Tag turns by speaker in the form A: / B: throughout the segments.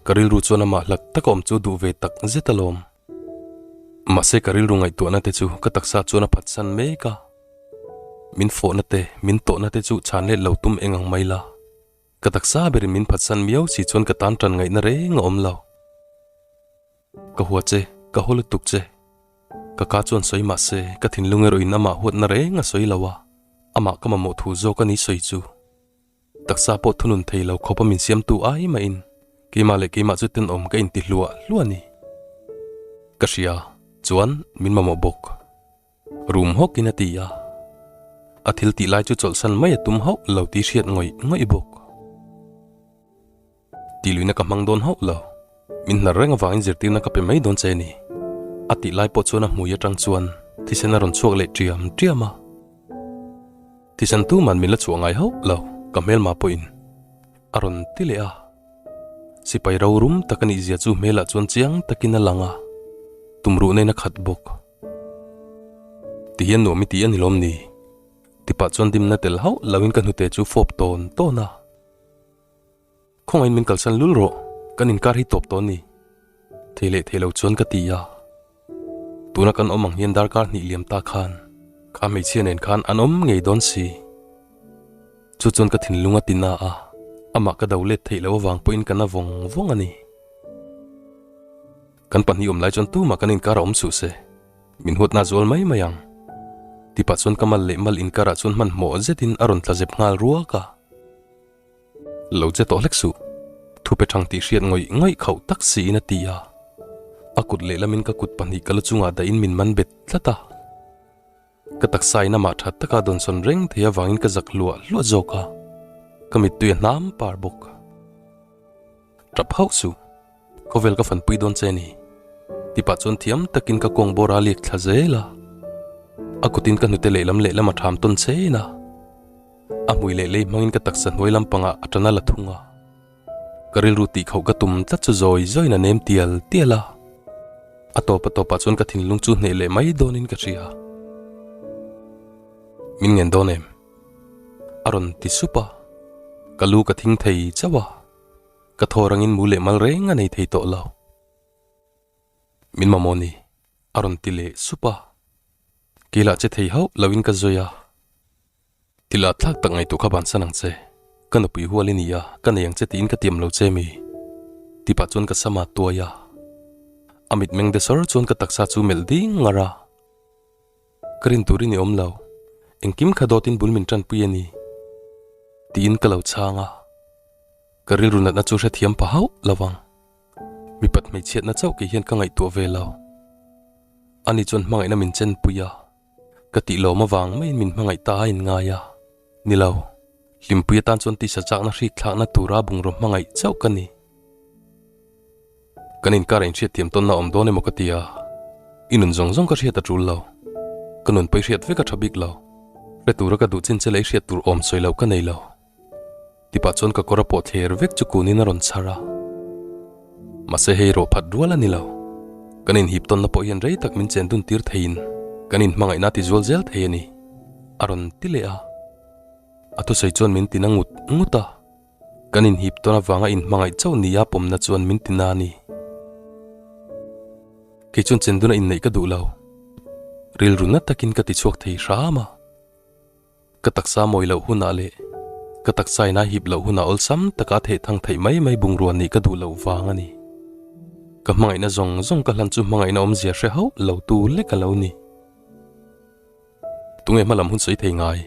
A: Ka rilru chuan amah hlat taka awm chu duh ve tak zet alawm. Mahse ka rilru ngaihtuahna te chu ka taksa chuan a phatsan mek a. Min fawhna te, min tawhna te chu chhan let lo tum eng ang mai la. Ka taksa berin min phatsan miau si chuan ka tan tan ngaihna reng a awm lo. Ka hua che, ka haw lutuk che. Ka ka chuan sawi mah se, ka thinlung erawh in amah huatna reng a sawi lo a, amah ka mamawh thu zawk a ni sawi chu. Taksa pawh thunun thei lo khawpa min siamtu ai mahin keimah leh keimah chu tenawm ka inti hluah hluah a ni. Ka hria, chuan min mamawh bawk. Rum hawkin a ti a. A thil tih lai chu chawlhsan mai a tum hauh lo tih hriat ngawih ngawih bawk. Tih luihna ka hmang dawn hauh lo. Min hnar reng avangin zirtirna ka pe mai dawn che a ni. A tih lai pawh chuan a hmui atang chuan thisen a rawn chhuak leh tiam tiam a. Thisen tuman min la chhuah ngai hauh lo, ka hmelma pawhin a rawn ti leh a. Sipai rorum tak a nih zia chu hmelah chuan chiang takin a lang a, tumruh nen a khat bawk. Tihian nuam i ti a ni lawm ni? Tipah chuan dimna tel hauh loin ka hnute chu fawp tawn tawn a. Khawngain min kalsan lul rawh, kan inkar hi tawp tawh a ni. Thei leh thei lo chuan ka ti a. Tuna kan awm ang hian darkar hnih liam ta khan kha hmeichhia nen khan an awm ngei dawn si. Chu chuan ka thinlung a ti na a, amah ka do let theih loh avang pawhin ka na vawng vawng a ni. Kan pahnih awm lai chuan tumah kan inkar a awm suh se, min huatna zual mai mai ang. Tipah chuan ka mal leh mal inkarah chuan hmanhmawh zetin a rawn tla zep nghal ruak a. Lo che tawh hlek suh, thupe thang tih hriat ngawih ngawih khauh tak siin a ti a. A kut lehlamin ka kut pahnih ka la chungah dahin min man bet tlat a. Ka taksa in amah that taka dawnsawn reng thei avangin ka zak hluah hluah zawk a, ka mittui a hnam par bawk. Tap hauh suh, khawvel ka fanpui dawn che ni. Tipah chuan thiam takin ka kawng bawr a liak thla zel a. A kutin ka hnute lehlam lehlam a tham tawn chein a. A hmui leh lei hmangin ka taksa hnuai lampangah a tan a la thung a. Ka rilru tih khauh ka tum tlat chu zawi zawiin a nem tial tial a. A tawp a tawpah chuan ka thinlung chu hneh leh mai dawnin ka hria. Min ngen dawn em? A rawn ti sup a. Ka lu ka thing thei chauh a. Ka thaw rangin mu leh mal reng a nei thei tawh lo. Min mamawh ni? A rawn ti leh sup a. Keilah che thei hauh loin ka zawi a. Tila thlak tak ngaihtuah kha bansan ang che. Ka nupui hual i ni a, ka nei ang che tiin ka tiam lo che mi? Tipah chuan ka sam a tuai a. A mitmeng de sawr chuan ka taksa chu melh ding ngar a. Ka rin tur i ni awm lo. Engkim kha dawtin bul min tanpui a ni. Tiin ka lo chhang a. Ka rilru natna chu hrethiam pha hauh lo vang. Mipat hmeichhiatna chauh kei hian ka ngaihtuah ve lo. Ani chuan hmangaihna min chenpui a. Ka tih lawm avang maiin min hmangaih ta a inngai a. Ni lo, hlimpui atan chuan tisa chakna hrik thlakna tura bungraw hmangaih chauh ka ni. Kan inkar a inhriatthiam tawnna awm dawn emaw ka ti a, i nun zawng zawng ka hriat a tul lo. Ka nun pawi hriat vek a tha bik lo. Hre tura ka duh chin che leh i hriat tur awm sawi loh ka nei lo. Tipah chuan ka kawr a pawh thler vek chu kunin a rawn chhar a. Mahse hei rawh phat rual a ni lo. Kan inhip tawnna pawh hian rei tak min chen dun tir theiin kan inhmangaihna a ti zual zel thei a ni, a rawn ti leh a. A thusawi chuan min tina ngut ngut a. Kan inhip tawn avanga inhmangaih chauh nia pawmna chuan min tina a ni. Kei chuan chen duna inneih ka duh lo. Rilru na takin ka ti chhuak thei hram a. Ka taksa mawi loh hunah leh ka taksa in a hip loh hunah awlsam taka a thehthang theih mai mai bungrua nih ka duh loh vang a ni. Ka hmangaihna zawng zawng ka hlan chu hmangaihna awmzia hre hauh lo tu lek a lo ni. Tunge hmalam hun sawi thei ngai?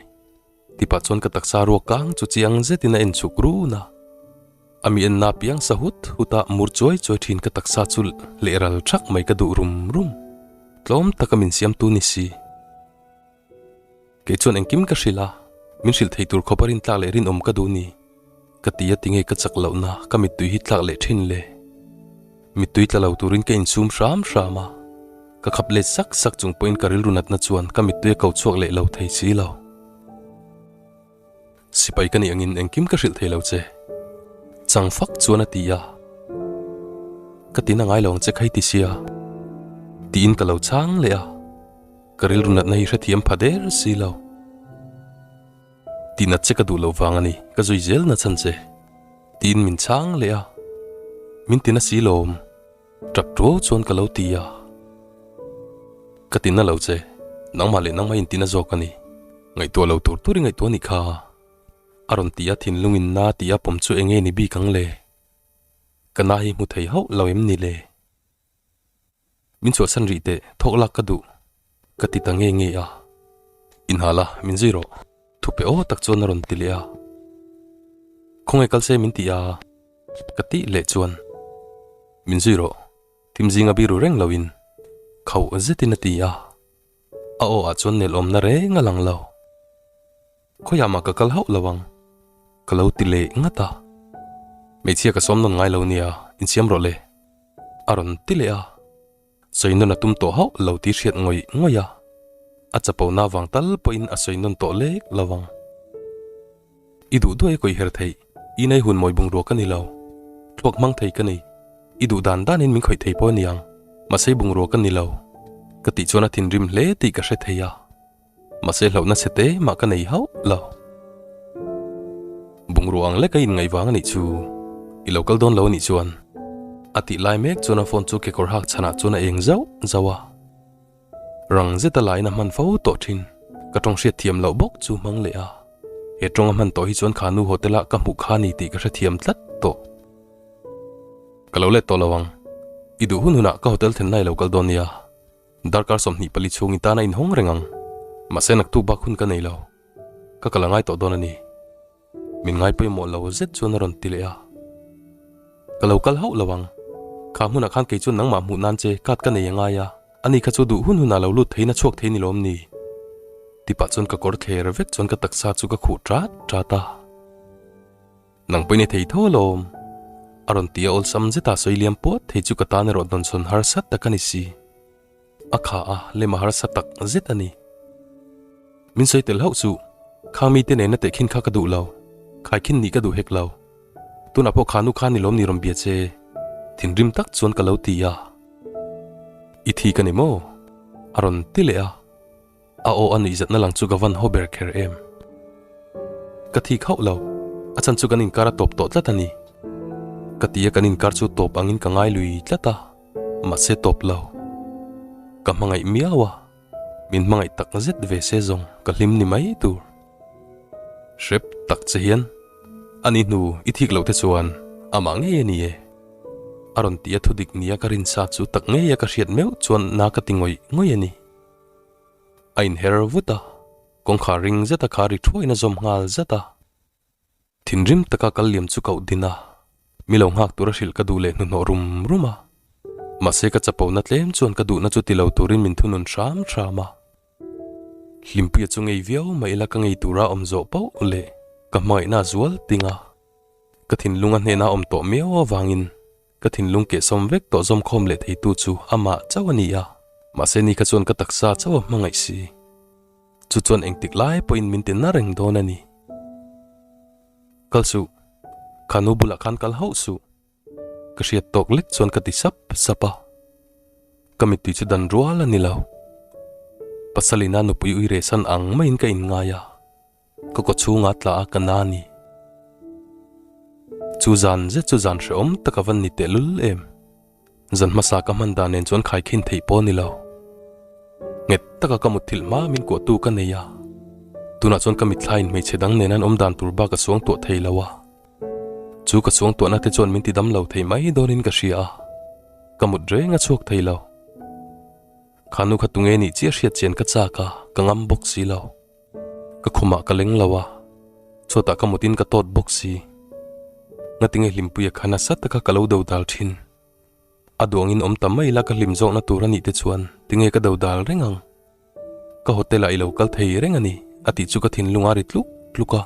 A: Tipah chuan ka taksa ruak kang chu chiang zetin a en chhuk run a. A mi enna piang sa hut hut a mur chuai chuai thin ka taksa chu leh ral thak mai ka duh rum rum. Tlawm taka min siamtu ni si. Kei chuan engkim ka hrilh a, min hrilh thei tur khawpa rintlak leh rinawm ka duh ni. Ka ti a tinge ka chak lohna ka mittui hi tlak leh thin le. Mittui tla lo turin ka insum hram hram a, ka khap let sak sak chung pawhin ka rilru natna chuan ka mittui a ko chhuak leh lo thei si lo. Sipai ka nih angin engkim ka hrilh thei lo che. Chang fak chuan a ti a. Ka tin a ngai lo ang che khai ti sia. Tiin ka lo chhang leh a. Ka rilru natna hi hrethiam pha der si lo. Tih nat che ka duh lo vang a ni, ka zui zel na chhan che. Tiin min chhang leh a. Min tina si lawm. Tap tuau chuan ka lo ti a. Ka tina lo che, nangmah leh nangmah intina zawk a ni. Ngaihtuah lo tur tur i ngaihtuah a nih kha. A rawn ti a thinlungin na tih a pawm chu enge ni bik ang le? Ka na hi hmu thei hauh lo em ni le? Min chhuahsan rih teh, thawk lak ka duh, ka ti ta nge nge a. Inhal a, min zui rawh, thupe aw tak chuan a rawn ti leh a. Khawnge kal se min ti a, ka tih leh chuan, Min zui rawh, thim zinga biru reng loin, khauh zetin a ti a. A aw ah chuan nelawmna reng a lang lo. Khawiah mah ka kal hauh lo ang, ka lo ti leh ngat a. Hmeichhia ka sawm nawn ngai lo nia, insiam rawh le, a rawn ti leh a. Sawi nawn a tum tawh hauh lo tih hriat ngawih ngawih a, a chapo na vang tal pawhin a sawi nawn tawh lek lo ang. I duh duai kawi her theih, i nei hun mawi bungrua ka ni lo. Thluak hmang thei ka ni. I duh dan danin min khawih thei pawh a ni ang, mahse bungrua ka ni lo, ka tih chuan a thinrim hle tih ka hre thei a. Mahse hlauhna chhe te mah ka nei hauh lo. Bungrua ang lek a inngaih vang a nih chu. I lo kal dawn lo a nih chuan. A tih lai mek chuan a phone chu kekawr hak chhanah chuan a eng zauh zauh a. Rang zeta lain a hman fo tawh thin. Ka tawng hriat thiam loh bawk chu hmang leh a. He tawng a hman tawh hi chuan kha nu hotel ah ka hmuh kha ni tih ka hrethiam tlat tawh. Ka lo let tawh lo ang. I duh hun hunah ka hotel thenna i lo kal dawn nia. Darkar 24 chhung i tan a inhawng reng ang. Mahse naktuk bak hun ka nei lo. Ka kal a ngai tawh dawn a ni. Min ngai pawimawh lo zet chuan a rawn ti leh a. Ka lo kal hauh lo ang. Kha hmunah khan kei chuan nangmah hmuh nan che card ka nei a ngai a. Ani kha chu duh hun hunah lo lut theiin a chhuak thei ni lawm ni? Tipah chuan ka kawr thler vek chuan ka taksa chu ka khuh ṭat ṭat a. Nang pawhin i thei tho alawm. A rawn ti a awlsam zeta sawi liam puat thei chu ka tan erawh dawnsawn harsa tak a ni si. A kha a lem a harsa tak zet a ni. Min sawi tel hauh suh, khang mite nena tehkhin kha ka duh lo, khaikhin nih ka duh hek lo. Tunah pawh kha nu kha ni lawm ni rawn bia che, thinrim tak chuan ka lo ti a. I thi ka ni maw? A rawn ti leh a. A aw a nuihzatna lang chu ka van haw ber kher em. Ka thik hauh lo, a chhan chu kan inkar a tawp tawh tlat a ni. Ka ti a kan inkar chu tawp angin ka ngai lui tlat a, mahse tawp lo. Ka hmangaih miau a, min hmangaih tak zet ve se zawng ka hlim ni mai tur. Hrep tak che hian a ni hnu i thik loh te chuan amah ngei a ni e. A rawn ti a thudik nia ka rinsa chu tak ngeia ka hriat meuh chuan na ka ti ngawih ngawih a ni. A inher vut a, kawngkhar ring zeta kha ri thuain a zawm nghal zat a. Thinrim taka kal liam chu koh din a, mi lo nghak tura hrilh ka duh leh hnuhnawh rum rum a. Mahse ka chapona tlem chuan ka duhna chu ti lo turin min thunun hram hram a. Hlimpuia chu ngei viau mah ila ka ngei tura awm zawh pauh leh ka hmangaihna a zual ting a. Ka thinlung a hnena awm tawh miau avangin Ka thinlung kehsawm vek tawh zawmkhawm leh theitu chu amah chauh a ni a, mahse ni kha chuan ka taksa chauh a hmangaih si. Chu chuan engtik lai pawhin min ti na reng dawn a ni. Kal suh, kha nu bulah khan kal hauh suh. Ka hriat tawk lek chuan ka ti sap sap a. Ka mittui chu dan rual a ni lo. Pasalina nupui ui rehsan ang maiin ka inngai a. Ka kaw chhunga tla a ka na ni. Chu zan zet chu zan hrehawm tak a van ni tehlul em. Zan hmasa ka hman dan nen chuan khaikhin theih pawh a ni lo. Nghet taka ka mutthilh hma min kuahtu ka nei a. Tunah chuan ka mitthlaiin hmeichhe dang nen an awm dan tur bak a suang tuah thei lo a. Chu ka suang tuahna te chuan min ti dam lo thei mai dawnin ka hria a. Ka mut reng a chhuak thei lo. Kha nu kha tunge nih chiah hriat chian ka chak a, ka ngam bawk si lo. Ka khumah ka leng lo a, chhuatah ka mutin ka tawt bawk si. Ngatinge hlimpuia kha nasa taka ka lo dodal thin. A duangin awm ta mai ila ka hlim zawkna tur a nih te chuan tinge ka dodal reng ang. Ka hotel ah i lo kal thei reng a ni a tih chu ka thinlung a ri tluk tluk a.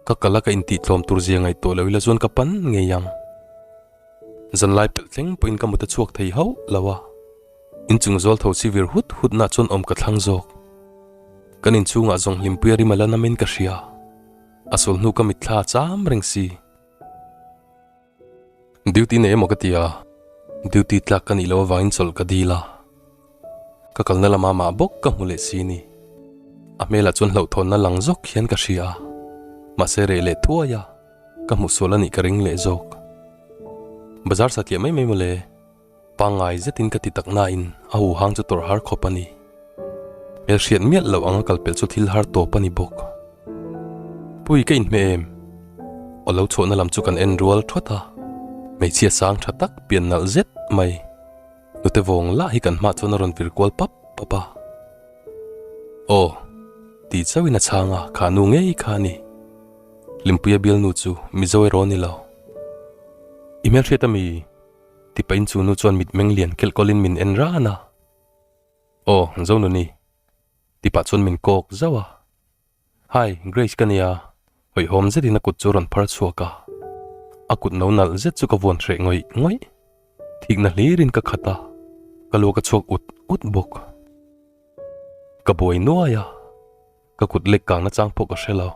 A: Ka kal a ka intihtlawm tur zia ngaihtuah lo ila chuan ka pan ngei ang. Zanlai pelh thleng pawhin ka mut a chhuak thei hauh lo a. Inchung zawl tho chi vir hut hut nah chuan awm ka thlang zawk. Kan inchhungah zawng hlimpuia rim a la namin ka hria. A sul hnu ka mitthla a cham reng si. Duty nei emaw ka ti a, duty tlak ka nih loh avangin chawlh ka dil a. Ka kalna lama mah bawk ka hmu leh si ni. A hmelah chuan hlauhthawnna lang zawk hian ka hria a, mahse reh leh thuai a. Ka hmuh sual a nih ka ring leh zawk. Bazar satliah mai mai mawle. Pangngai zetin ka ti tak nain a huhang chu tawrh har khawp a ni. Hmelhriat miah loh anga kal pelh chu thil har tawp a ni bawk. Pui ka inhmeh em? Aw lo chhuahna lam chu kan en rual thawt a, hmeichhia sang tha tak pian nalh zet mai. Nute vawng lah hi kan hmah chuan a rawn vir kual pap pap a. Aw, ti chauhin a chhang a, kha nu ngei kha a ni. Hlimpuia bialnu chu Mizo erawh a ni lo. I hmelhriat a mi? Ti pahin chu nu chuan mitmeng lian kelh kawlin min en ran a. Aw, Zonuni. Ti pah chuan min kawk zauh a. Hi, Grace ka nia. Hawihhawm zetin a kut chu a rawn phar chhuak a. A kut no nalh zet chu ka vuan hreh ngawih ngawih. Thikna hlirin ka khat a, ka lu ka chhuak ut ut bawk. Ka buai nuai a, ka kut lek kangna chang pawh ka hre lo.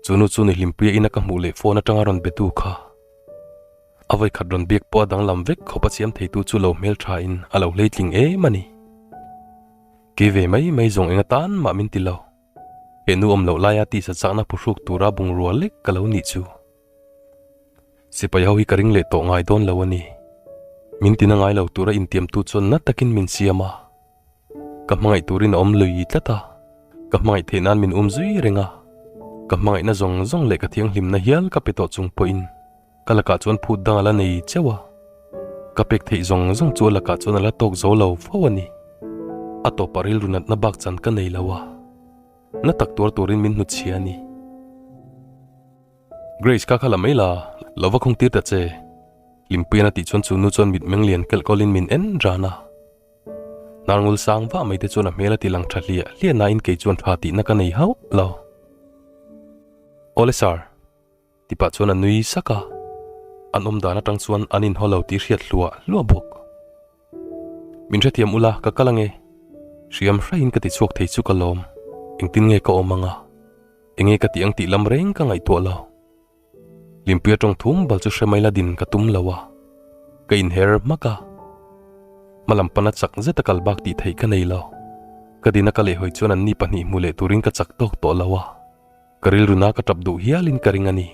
A: Chu nu chu ni Hlimpuia ina ka hmuh leh phone atanga rawn be tu kha. A vawikhat rawn biak pawh a danglam vek khawp a siam theitu chu lo hmeltha in a lo hleitling em a ni. Kei ve mai mai zawng eng atan mah min ti lo. He nu awm loh laia tisa chakna phuhruk tura bungrua lek ka lo nih chu. Sipai ho hi ka ring leh tawh ngai dawn lo a ni. Min tina ngai lo tura intiamtu chuan na takin min siam a. Ka hmangaih turin a awm lui tlat a, ka hmangaih theih nan min um zui reng a. Ka hmangaihna zawng zawng leh ka thianghlimna hial ka pe tawh chung pawhin Ka lakah chuan phut dang a la nei cheuh a, ka pek theih zawng zawng chu a lakah chuan a la tawk zo lo fo a ni. A tawpah rilru natna bak chan ka nei lo a, na tak tuar turin min hnutchhia a ni. Grace ka kha la mai la, lo va khung tir ta che. Hlimpuian a tih chuan chu nu chuan mitmeng lian kelh kawlin min en ran a. Hnarngul sang vah mai te chuan a hmel a ti lang tha hliah hliah nain kei chuan tha tihna ka nei hauh lo. Awle sir. Ti pah chuan a nui sak a, an awm dan atang chuan an inhaw lo tih hriat hluah hluah bawk. Min hrethiam ula ka kal ange, hriam hraiin ka ti chhuak thei chu ka lawm, engtin nge ka awm anga, enge ka tih ang tih lam reng ka ngaihtuah lo. Hlimpuia tawng thum bal chu hre mai la din ka tum lo a, ka inher hmak a, hmalam pana chak zeta kal bak tih theih ka nei lo, ka dina ka lehhawi chuan anni pahnih hmu leh turin ka chak tawk tawh lo a. Ka rilru na ka tap duh hialin ka ring a ni.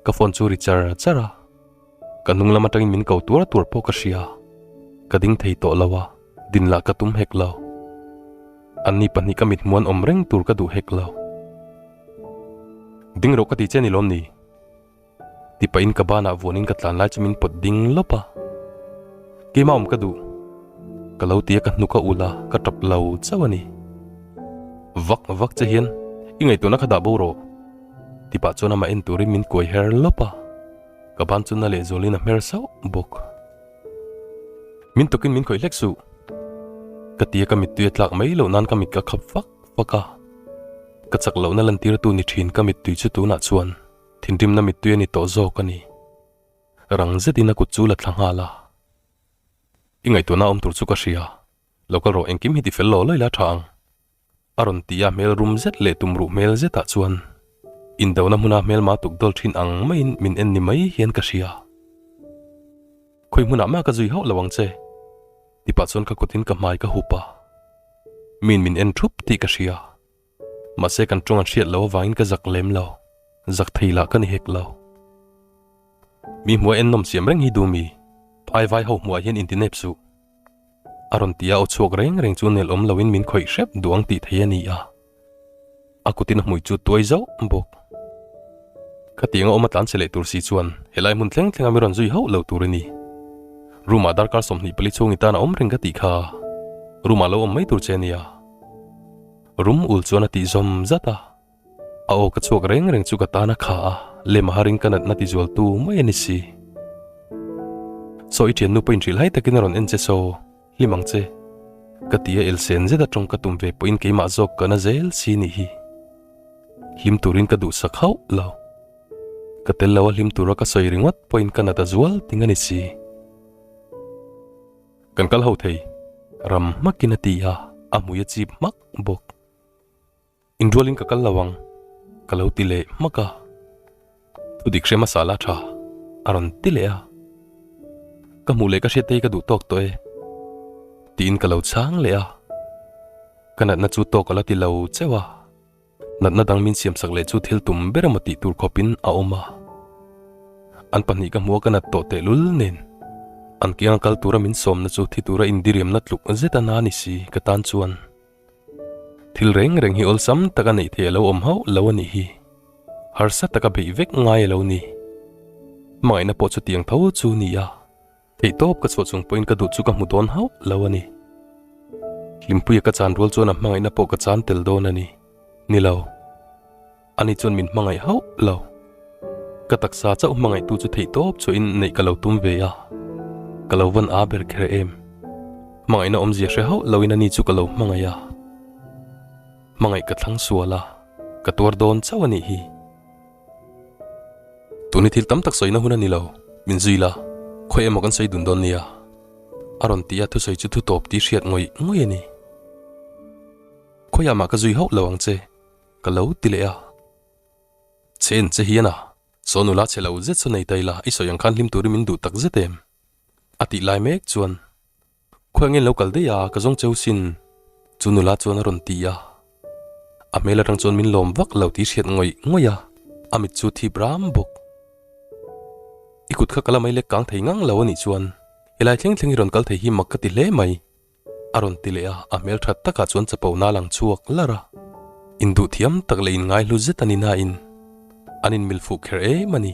A: Ka phone chu ri char char a, ka hnung lam atangin min ko tuar tuar pawh ka hria. Ka ding thei tawh lo a, din lah ka tum hek lo. Anni pahnih ka mithmuan awm reng tur ka duh hek lo. Ding rawh ka ti che ni lawm ni? Ti pahin ka banah vuanin ka tlan lai chu min pawt ding lawp a. Keimah awm ka duh. Ka lo ti a ka hnuk a ulh a, ka tap lo chauh a ni. Vak vak che hian i ngaihtuahna kha dah bo rawh. Ti pah chuan amah en turin min kuai her lawp a. Ka ban chu na lehzualin a hmer sauh bawk. Min tukin min khawih hlek suh. Ka ti a ka mittui a tlak mai loh nan ka mit ka khap vak vak a. Ka chak lohna lantirtu ni thin ka mittui chu tunah chuan Thinrimna mittui a ni tawh zawk a ni. Rang zetin a kut chu la thla nghal a. I ngaihtuahna awm tur chu ka hria. Lo kal rawh engkim hi ti fel lo lawi la tha ang. A rawn ti a hmel rum zet leh tumruh hmel zetah chuan indona hmuna hmelma tuk dawl thin ang maiin min en ni mai hian ka hria. Khawi hmunah mah ka zui hauh lo ang che. Ti pah chuan ka kutin ka hmai ka hup a. Miin min en thup tih ka hria. Mahse kan tawng an hriat loh avangin ka zak lem lo, zak thei lah ka ni hek lo. Mi hmuha en nawm siam reng hi duh mi, phai vai ho hmuhah hian inti nep suh. A rawn ti a aw chhuak reng reng chu nel awm loin min khawih hrep duh ang tih thei a ni a. A kutin a hmui chu tuai zauh bawk. Khatianga awm a tlan che leh tur si chuan helai hmun thleng thlenga mi rawn zui hauh lo tur i ni. Room ah darkar 24 chhung i tan a awm reng ka tih kha. Room ah lo awm mai tur che a nia. Rum ul chuan a tih zawm zat a, a aw ka chhuak reng reng chu ka tan a kha a, lem a haring ka natna ti zual tu mai a ni si. Saw i thiannu pawhin hrilh hai takin a rawn en che saw, hlim ang che. Ka ti a elsen zet a tawng ka tum ve pawhin keimah zawk ka na zel si nih hi. Hlim turin ka duhsak hauh lo. Ka tel lo a hlim tura ka sawi ringawt pawhin ka nat a zual ting a ni si. Kan kal ho thei, ram hmakin a ti a, a hmui a chip hmak bawk. Inrualin ka kal lo ang, ka lo ti leh hmak a. Thudik hre hmasa la tha, a rawn ti leh a. Ka hmuh leh ka hriat te hi ka duh tawk tawh e, tiin ka lo chhang leh a. Ka natna chu tawk a la ti lo cheuh a. Natna dang min siamsak leh chu thil tum ber emaw tih tur khawpin a awm a. An pahnih ka hmuh a ka nat tawh tehlul nen. An kianga kal tura min sawmna chu thi tura indiriamna tluk zet a na ni si ka tan chuan. Thil reng reng hi awlsam taka neih theih a lo awm hauh lo a nih hi. Harsa taka beih vek ngai a lo ni. Hmangaihna pawh chutiang tho chu ni a. Theihtawp ka chhuah chung pawhin ka duh chu ka hmu dawn hauh lo a ni. Hlimpuia ka chan rual chuan a hmangaihna pawh ka chan tel dawn a ni. Ni lo. Ani chuan min hmangaih hauh lo. Ka taksa chauh hmangaihtu chu theihtawp chhuahin neih ka lo tum ve a. Ka lo vawn a ber kher em. Hmangaihna awmzia hre hauh loin ani chu ka lo hmangaih a. Hmangaih ka thlang sual a, ka tuar dawn chauh a nih hi. Tun hi thil tam tak sawina hun a ni lo, min zui la, khawi emaw kan sawi dun dawn nia. A rawn ti a, thusawi chu thu tawp tih hriat ngawih ngawih a ni. Khawiah mah ka zui hauh lo ang che, ka lo ti leh a. Che en che hian a, saw nula che lo zet saw nei ta ila, i sawi ang khan hlim turin min duh tak zet em? A tih lai mek chuan Khawi angin lo kal daih a, ka zawng cheu sin. Chu nula chuan a rawn ti a. A hmel atang chuan min lawm vak lo tih hriat ngawih ngawih a, a mit chu thip ram bawk. I kut kha ka la mai lek kang thei ngang lo a nih chuan helai thleng thleng i rawn kal thei hi mak ka ti hle mai. A rawn ti leh a, a hmel that takah chuan chapo na lang chhuak lar a. Induh thiam tak leh inngaihlu zet a ni nain an inmil fuh kher em a ni.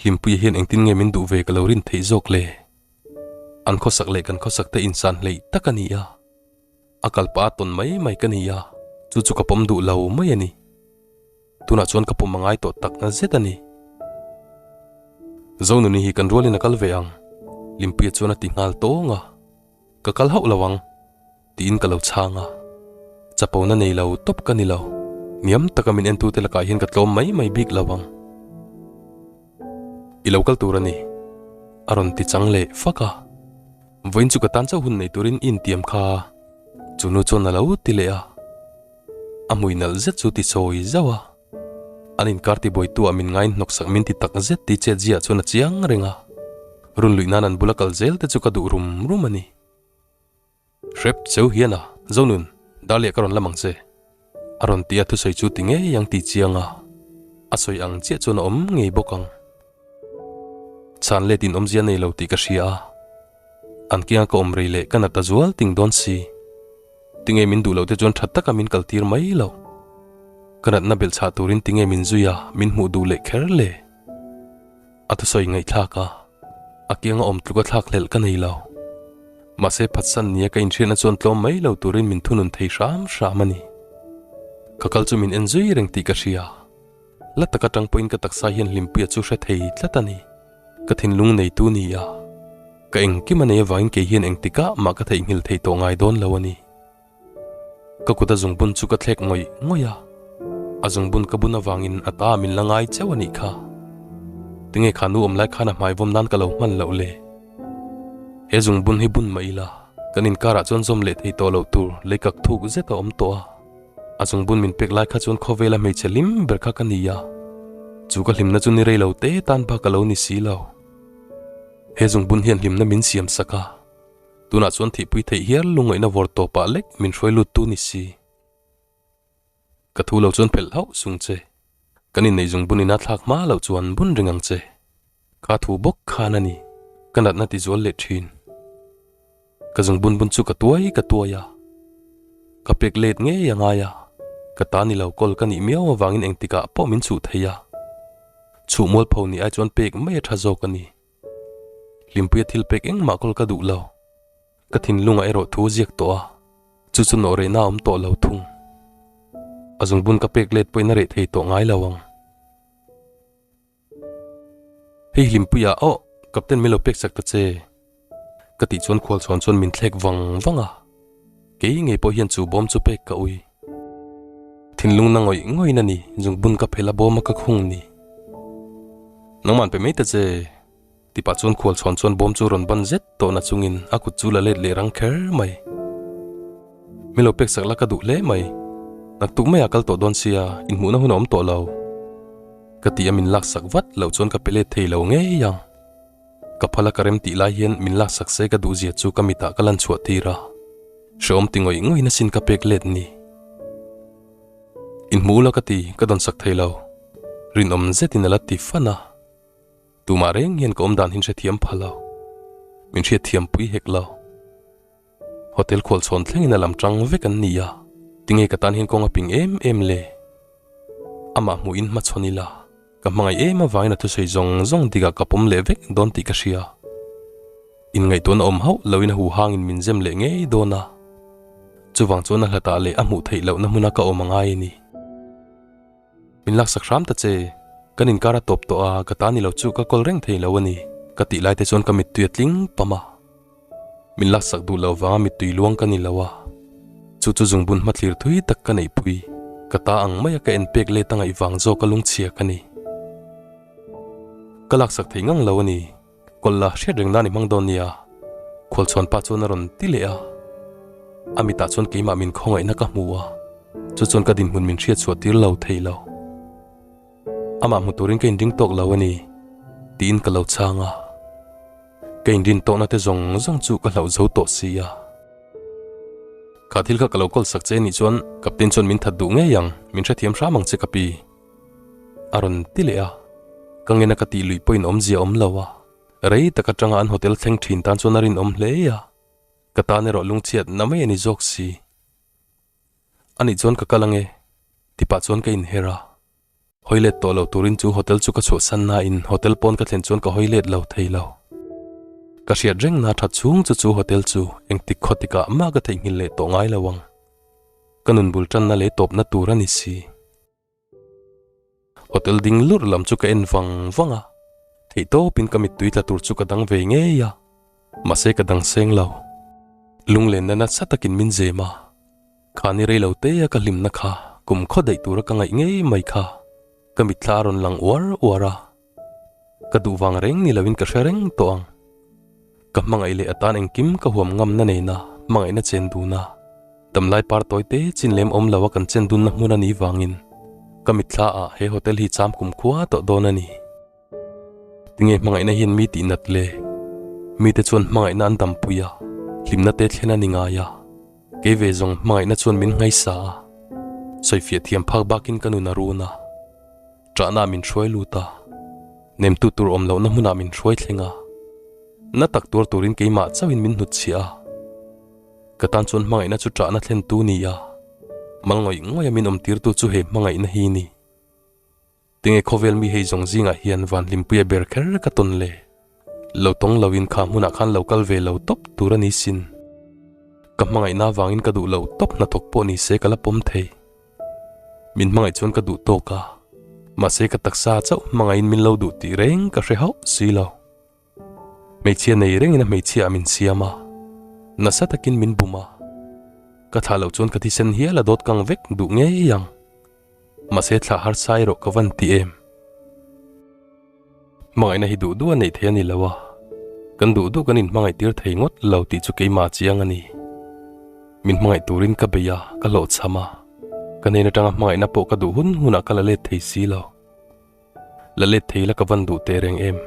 A: Hlimpuia hian engtin nge min duh ve ka lo rin theih zawk le? An khawsak leh kan khawsak te insan hleih tak a ni a, a kalpah a tawn mai mai ka ni a, chu chu ka pawm duh lo mai a ni. Tunah chuan ka pawm a ngai tawh tak zet a ni. Zonuni hi kan rualin a kal ve ang, Limpuia chuan a ti nghal tawng a, ka kal hauh lo ang. Tiin ka lo chhang a, chapona nei lo tawp ka ni lo, niam taka min entute lakah hian ka tlawm mai mai bik lo ang. I lo kal tur a ni, a rawn ti chang leh fak a, vawiin chu ka tan chauh hun nei turin i intiam kha, chu nu chuan a lo ti leh a, a hmui nalh zet chu ti sawi zauh a, an inkar tibuaituah min ngain hnawksak min ti tak zet tih chet ziah chuan a chiang reng a, runluih nan an bula kal zel te chu ka duh rum rum a ni. Hrep cheu hian a, Zonun, Dahlia ka rawn lam ang che. A rawn ti a thusawi chu ti ngei ang tih chiang a, a sawi ang chiah chuan a awm ngei bawk ang. Chhan let in awmzia nei lo tih ka hria a, an kianga ka awm rei leh ka nat a zual ting dawn si. Tinge min duh loh te chuan tha taka min kaltir mai lo. Ka natna belh chhah turin tinge min zui a, min hmuh duh leh kher le. A thusawi ngaihthlak a, a kianga awm tluka thlak hlelh ka nei lo. Mahse phatsan nia ka inhriatna chuan tlawm mai lo turin min thunun thei hram hram a ni. Ka kal chu min en zui reng tih ka hria. La taka tang pawhin ka taksa hian Hlimpuia chu hre thei tlat a ni. Ka thinlung neitu ni a, ka engkim a nei avangin kei hian engtikah mah ka theihnghilh thei tawh ngai dawn lo a ni. Ka kut a zungbun chu ka thlek ngawih ngawih a, a zungbun ka bun avangin a ta min la ngai chauh a nih kha. Tinge kha nu awm lai khan a hmai vawm nan ka lo hman loh le? He zungbun hi bun mah ila, kan inkarah chuan zawm leh thei tawh loh tur lei kak thuk zet a awm tawh a. A zungbun min pek lai kha chuan khawvela hmeichhe hlim ber kha ka ni a, chu ka hlimna chu ni rei lo te tan bak a lo ni si lo. He zungbun hian hlimna min siam sak a. Tunah chuan thihpui theih hial lungngaihna vawr tawpah lek min hruai lut tu ni si. Ka thu lo chuan phelh hauh sung che. Kan inneih zung bun ina thlak hma loh chuan bun ring ang che. Kha thu bawk khan a ni, ka natna ti zual leh thin. Ka zung bun bun chu ka tuai ka tuai a. Ka pek let ngei a ngai a, ka ta ni lo kawl ka nih miau avangin engtikah pawh min chhuh thei a. Chhuh mualpho nih ai chuan pek mai a tha zawk a ni. Hlimpuia thil pek engmah kawl ka duh lo. Ka thinlungah erawh thu a ziak tawh a, chu chu nawh rehna a awm tawh lo thung. A zungbun ka pek let pawhin a reh thei tawh ngai lo ang. Hei Hlimpuia aw, Captain min lo pek chak ta che. Ka tih chuan khualchhawn chuan min thlek vang vang a, kei ngei pawh hian chu bawm chu pek ka ui. Thinlung na ngawih ngawih na ni, zungbun ka phel a bawm a ka khung ni. Nangman pe mai ta che. Tipah chuan khualchhawn chuan bawm chu rawn ban zet tawh na chungin a kut chu la let leh rang kher mai. Min lo pek sak la ka duh hle mai. Naktuk maiah kal tawh dawn sia, inhmuhna hun a awm tawh lo. Ka ti a min lak sak vat loh chuan ka pe let thei lo ngei ang. Ka phala ka rem tih lai hian min lak sak se ka duh zia chu ka mitah ka lan chhuah tir a. Hrehawm ti ngawih ngawih na sin ka pek let ni. Inhmu ula ka ti, ka dawn sak thei lo. Rinawm zetin a la ti fan a. Tumah reng hian ka awm dan hin hrethiam pha lo. Min hriatthiam pui hek lo. Hotel khual chhawn thlengin a lam tang vek an ni a, tinge ka tan hian kawng a ping em em le? Amah hmuhin hmachhawn ila, ka hmangaih em avangin a thusawi zawng zawng dikah ka pawm leh vek dawn tih ka hria. Inngaihtuahna awm hauh loin a huhangin min zem leh ngei dawn a, chuvang chuan a hlatah leh a hmuh theih lohna hmuna ka awm a ngai a ni. Min laksak hram ta che, kan inkar a tawp tawh a, ka ta ni lo chu ka kawl reng thei lo a ni, ka tih lai te chuan ka mittui a tling pam a. Min laksak duh lo vanga mittui luang ka ni lo a, chu chu zungbun hmathlir thui tak ka neihpui, ka ta ang maia ka en pek let a ngaih vang zawk a lungchhia ka ni. Ka laksak thei ngang lo a ni, kawlh la hriat reng nan i hmang dawn nia, khualchhuan pa chuan a rawn ti leh a. A mitah chuan keimah min khawngaihna ka hmu a, chu chuan ka dinhmun min hriatchhuah tir lo thei lo. Amah hmu turin ka inring tawk lo a ni, tiin ka lo chhang a. Ka inrin tawhna te zawng zawng chu ka hlauh zo tawh si a. Kha thil kha ka lo kawl sak che nih chuan Captain chuan min that duh ngei ang, min hrethiam hram ang che ka pi. A rawn ti leh a. Ka ngena ka tih luih pawhin awmzia awm lo a. Rei tak atanga an hotel thleng thin tan chuan a rinawm hle a. Ka tan erawh lungchhiat na mai a ni zawk si. Anih chuan ka kal ange, tipah chuan ka inher a. Hawi let tawh lo turin chu hotel chu ka chhuahsan nain hotel pawn ka thlen chuan ka hawi let lo thei lo. Ka hriat reng na that chhung chu chu hotel chu engtik khaw tikah mah ka theihnghilh leh tawh ngai lo ang. Ka nun bul tanna leh tawpna tur a ni si. Hotel ding lurh lam chu ka en vang vang a, theihtawpin ka mittui tla tur chu ka dang ve ngei a, mahse ka dang seng lo. Lunglenna nasa takin min zem a. Kha ni rei lo te a ka hlimna kha kum khaw daih tura ka ngaih ngei mai kha ka mitthla a rawn lang uar uar a, ka duh vang reng ni loin ka hre reng tawh ang. Ka hmangaih leh atan engkim ka huam ngamna nena hmangaihna chen duna damlai par tawi te chin lem awm lo a kan chen dunna hmun a nih vangin ka mitthla ah he hotel hi cham kum khua tawh dawn a ni. Tinge hmangaihna hian mi tih nat le? Mite chuan hmangaihna an dampui a, hlimna te thlen a ni ngai a. Kei ve zawng hmangaihna chuan min ngaisa a, sawifiah thiam phak bakin ka nun a run a. Ṭahna ah min hruai lut a, nemtu tur awm lohna hmunah min hruai thleng a. Na tak tuar turin keimah chauhin min hnutchhiah a. Ka tan chuan hmangaihna chu ṭahna thlentu ni a, mal ngawih ngawih a min awmtirtu chu he hmangaihna hi ni. Tinge khawvel mi hei zawng zingah hian van hlimpuia ber kher ka tawn le? Lo tawng loin kha hmunah khan lo kal ve lo tawp tur a ni sin. Ka hmangaihna avangin ka duh lo tawp hnathawk pawh ni se ka la pawm thei. Min hmangaih chuan ka duh tawk a, mahse ka taksa chauh hmangaihin min lo duh tih reng ka hre hauh si lo. Hmeichhia nei rengin a hmeichhia ah min siam a, nasa takin min bum a. Ka thlah loh chuan ka thisen hial a dawt kang vek duh ngei ang. Mahse thlah harsa erawh ka van ti em. Hmangaihna hi duh duh a neih thei a ni lo a, kan duh duh kan inhmangaih tir thei ngawt lo tih chu keimah chiang a ni. Min hmangaih turin ka bei a, ka hlawhchham a, ka hnen atanga hmangaihna pawh ka duh hun hunah ka la let thei si lo. La let thei la ka van duh teh reng em.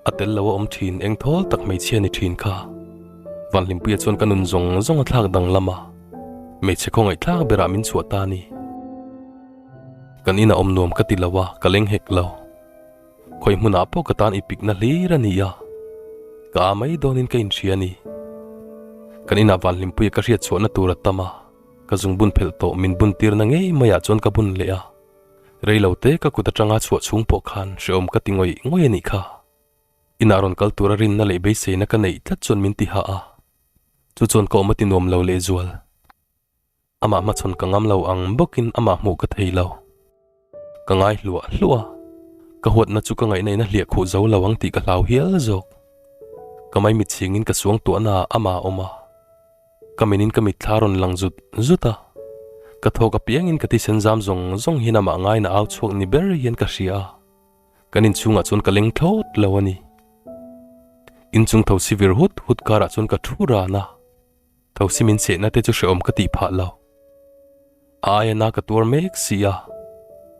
A: A tel lo a awm thin eng thawl tak hmeichhia ni thin kha. Vanhlimpuia chuan ka nun zawng zawng a thlak danglam a, hmeichhe khawngaihthlak berah min chhuah ta a ni. Kan inah awm nuam ka ti lo a, ka leng hek lo. Khawi hmunah pawh ka tan i pikna hlir a ni a, ka a mai dawnin ka inhria a ni. Kan inah Vanhlimpuia ka hriat chhuahna tur a tam a, ka zungbun phelh tawh min bun tirna ngei maiah chuan ka bun leh a. Rei lo te ka kut atanga chhuah chhung pawh khan hrehawm ka ti ngawih ngawih a nih kha. Inah rawn kal tura rinna leh beiseina ka neih tlat chuan min ti hah a, chu chuan ka awm a ti nuam lo lehzual. Amah hmachhawn ka ngam lo ang bawkin amah hmuh ka thei lo. Ka ngai hluah hluah a, ka huatna chu ka ngaihna in a hliah khuh zo lo ang tih ka hlau hial zawk. Ka maimit chhingin ka suangtuahna ah amah a awm a. Ka minin ka mitthla rawn lang zut zut a, ka thawk apiangin ka thisen zam zawng zawng hian amah ngaiin a au chhuak ni ber hian ka hria a, kan inchhungah chuan ka leng thlawt lo a ni. Inchung thosi vir hut hut karah chuan ka thu ran a, thosi min chehna te chu hrehawm ka tih phah lo. A aia na ka tuar mek si a,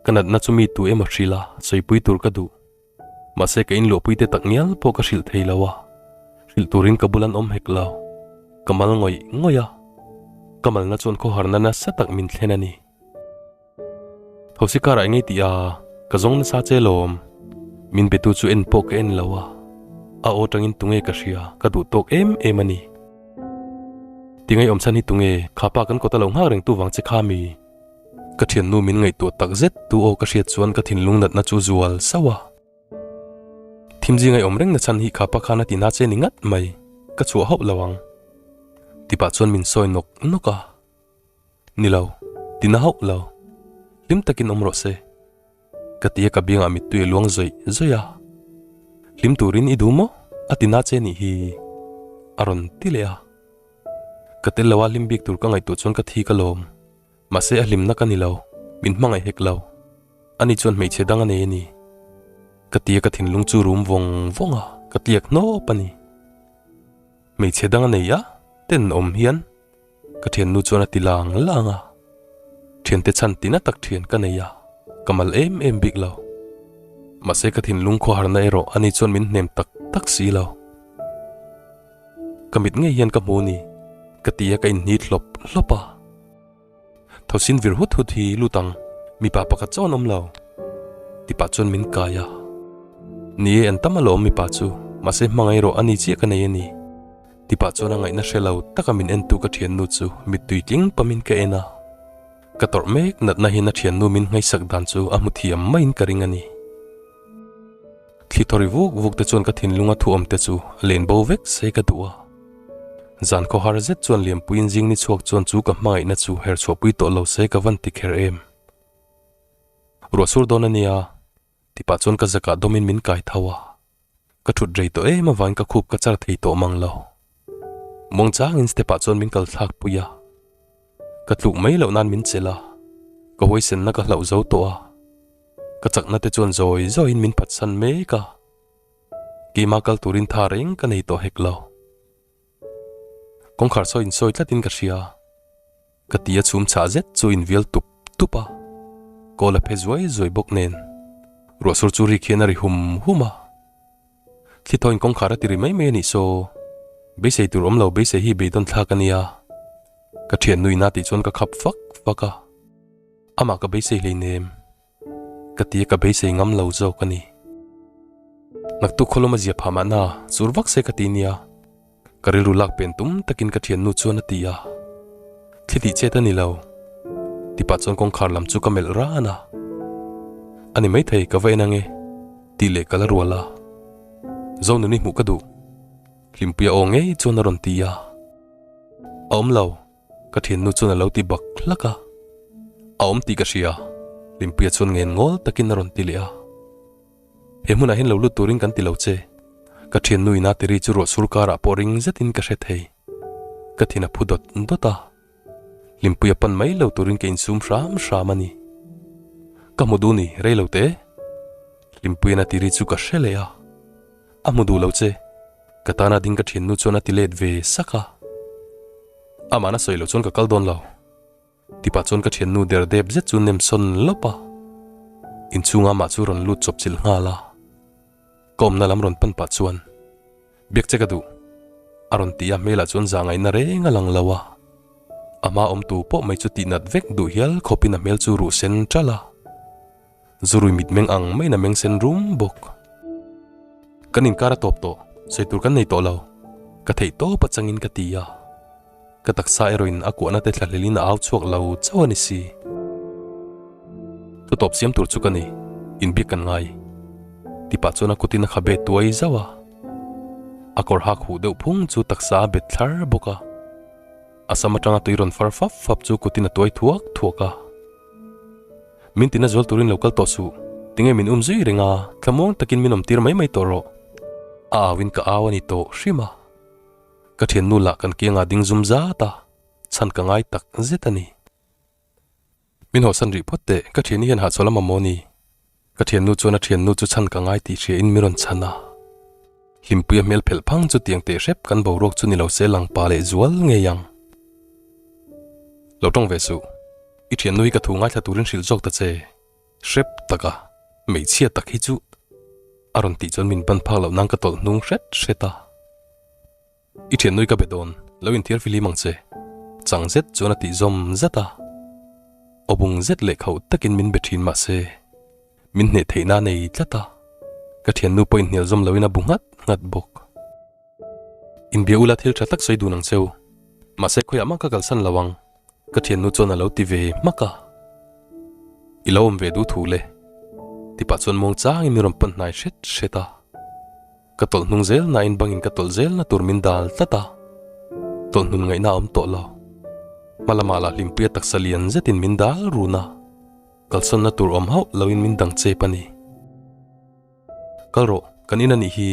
A: ka natna chu mi tu emaw hrilh a, sawipui tur ka duh. Mahse ka inluahpui te tak ngial pawh ka hrilh thei lo a, hrilh turin ka bul an awm hek lo. Ka mal ngawih ngawih a, ka malna chuan khawharna nasa tak min thlen a ni. Thosi karah engei tih a, ka zawng nasa che lawm. Min betu chu en pawh ka en lo a, a aw tangin tunge ka hria, ka duh tawk em em a ni. Tingai awm chhan hi tunge, kha pa kan kawta lo nghak reng tu vang che kha mi? Ka thiannu min ngaihtuah tak zet tu aw ka hriat chuan ka thinlung natna chu zual sauh a. Thim zingai awm reng na chhan hi kha pa khan a ti na che ni ngat mai, ka chhuah hauh lo ang. Tipah chuan min sawi nawk nawk a. Ni lo, ti na hauh lo. Hlim takin awm rawh se. Ka ti a ka biangah mittui a luang zawih zawih a. Hlim turin i duh maw? A ti na che nih hi. A rawn ti leh a. Ka tel lo a hlim bik tur ka ngaihtuah chuan ka thi ka lawm. Mahse a hlimna ka ni lo, min hmangaih hek lo. Ani chuan hmeichhe dang a nei a ni. Ka ti a ka thinlung chu rum vawng vawng a, ka tliak hnawp a ni. Hmeichhe dang a nei a, ten awm hian ka thiannu chuan a ti lang lang a. Thiante chhan tina tak thian ka nei a, ka mal em em bik lo. Mahse ka thinlung khawharna erawh ani chuan min hnem tak tak si lo. Ka mit ngei hian ka hmu ni, ka ti a ka inhnit hlawp hlawp a. Thosin vir hut hut hi lut ang, mipa pakhat chaw an awm lo. Tipah chuan min kai a. Ni e, an tam alawm mipa chu, mahse hmangaih rawh a ni chiah ka nei a ni. Tipah chuan a ngaihna hre lo taka min entu ka thiannu chu mittui tling pamin ka en a. Ka tawrh mek natna hian a thiannu min ngaihsak dan chu a hmu thiam maiin ka ring a ni. Thli thawri vuk vuk te chuan ka thinlunga thu awm te chu a len bo vek se ka duh a. Zan khawhar zet chuan Lianpuiin zing ni chhuak chuan chu ka hmangaihna chu her chhuahpui tawh lo se ka van ti kher em. Ruah sur dawn a nia, tipah chuan ka zakah dawmin min kai tho a. Ka thut rei tawh em avangin ka khup ka char thei tawh mang lo. Muangchangin step ah chuan min kal thlak pui a. Ka tluk mai loh nan min chelh a, ka huaisenna ka hlauh zo tawh a. Ka chakna te chuan zawi zawiin min phatsan mek a, keimah kal turin tha reng ka nei tawh hek lo. Kawngkhar sawi insawi tlatin ka hria, ka ti a chhum chhah zet chu invial tup tup a, kawl a phe zuai zuai bawk nen ruahsur chu rik hian a ri hum hum a. Thli thawin kawngkhar a ti ri mai mai a nih saw, beisei tur awm lo beisei hi beidawn thlak a nia, ka thiannu ina tih chuan ka khap fak fak a. Amah ka beisei hleinem, ka ti a ka beisei ngam lo zawk a ni. Naktuk khawlawm a zia phah mahna sur vak se ka ti nia, ka rilru lak pen tum takin ka thiannu chuan a ti a. Thli tih chet a ni lo, tipah chuan kawngkhar lam chu ka melh ran a. A ni maithei ka va en ange, tih leh ka la rual a. Zonuni hmuh ka duh, Hlimpuia aw ngei chuan a rawn ti a. A awm lo. Ka thiannu chuan a lo ti bak hlak a, a awm tih ka hria, Hlimpuia chuan ngen ngawl takin a rawn ti leh a. He hmunah hian lo lut turin kan ti lo che, ka thiannu ina ti ri chu ruah sur karah pawh ring zetin ka hre thei. Ka thin a phu dawt dawt a, Hlimpuia pan mai lo turin ka insum hram hram a ni. Ka hmu duh ni, rei lo te. Hlimpuian a ti ri chu ka hre leh a, a hmu duh lo che. Ka tana ding ka thiannu chuan a ti let ve sak a. Amahna sawi loh chuan ka kal dawn lo. Tipah chuan ka thiannu der dep zet chu nem sawn lawp a. Inchhunga amah chu rawn lut chawp chilh nghal a. Ka awmna lam rawn pan pah chuan, Biak che ka duh. A rawn ti a, hmelah chuan za ngaihna reng a lang lo a. A hma awmtu pawh mai chu tihnat vek duh hial khawpin a hmel chu ruh sen ṭalh a. Zurui mitmeng ang maiin a meng sen rum bawk. Kan inkar a tawp tawh, sawi tur kan nei tawh lo. Ka theih tawp atangin ka ti a. Ka taksa erawhin a kuahna te thlahlelin a au chhuak lo chauh a ni si. Thu tawp siam tur chu ka ni, inbiak kan ngai. Tipah chuan a kutin a khabe tuai zauh a. A kawr hak huh deuh phung chu taksa a bet thlar bawk a. A sam atanga tui rawn far fap fap chu kutin a tuai thuak thuak a. Min tina zual turin lo kal tawh suh, tinge min um zui reng a, thlamuang takin min awm tir mai mai tawh rawh. A auin ka au a ni tawh hrim a. Ka thiannu lah kan kiangah ding zum zat a, chhan ka ngai tak zet a ni. Min hawhsan rih phawt teh, ka thiani hian hahchawlh a mamawh ni. Ka thiannu chuan a thiannu chu chhan ka ngai tih hria in mi rawn chhan a. Hlimpuia hmel phelh phang chu tiang teh hrep kan boruak chu ni lo se lang pa leh zual ngei ang. Lo tawng ve suh. I thiannu hi ka thu ngaithla turin hrilh zawk ta che. Hrep taka hmeichhia tak hi chu a rawn tih chuan min ban phak loh nan ka tawlh hnung hret hret a. I thiannu hi ka be dawn, lo inthiar fihlim ang che. Chang zet chuan a tih zawm zat a. Awbung zet leh khauh takin min be thin mahse min hneh theihna a nei tlat a. Ka thiannu pawh inhnial zawm loin a bu nghat nghat bawk. Inbia ula thil tha tak sawi dun ang cheu. Mahse khawiah mah ka kalsan lo ang, ka thiannu chuan a lo ti ve hmak a. I lo awm ve duh thu le. Tipah chuan muang changin min rawn pan hnai hret hret a. Ka tawlh hnung zel nain bangin ka tawlh zelna tur min dal tlat a, tawlh hnun ngaihna a awm tawh lo. Hma lamah lah hlimpuia taksa lian zetin min dal run a, kalsawnna tur awm hauh loin min dang chep a ni. Kal rawh, kan in a nih hi,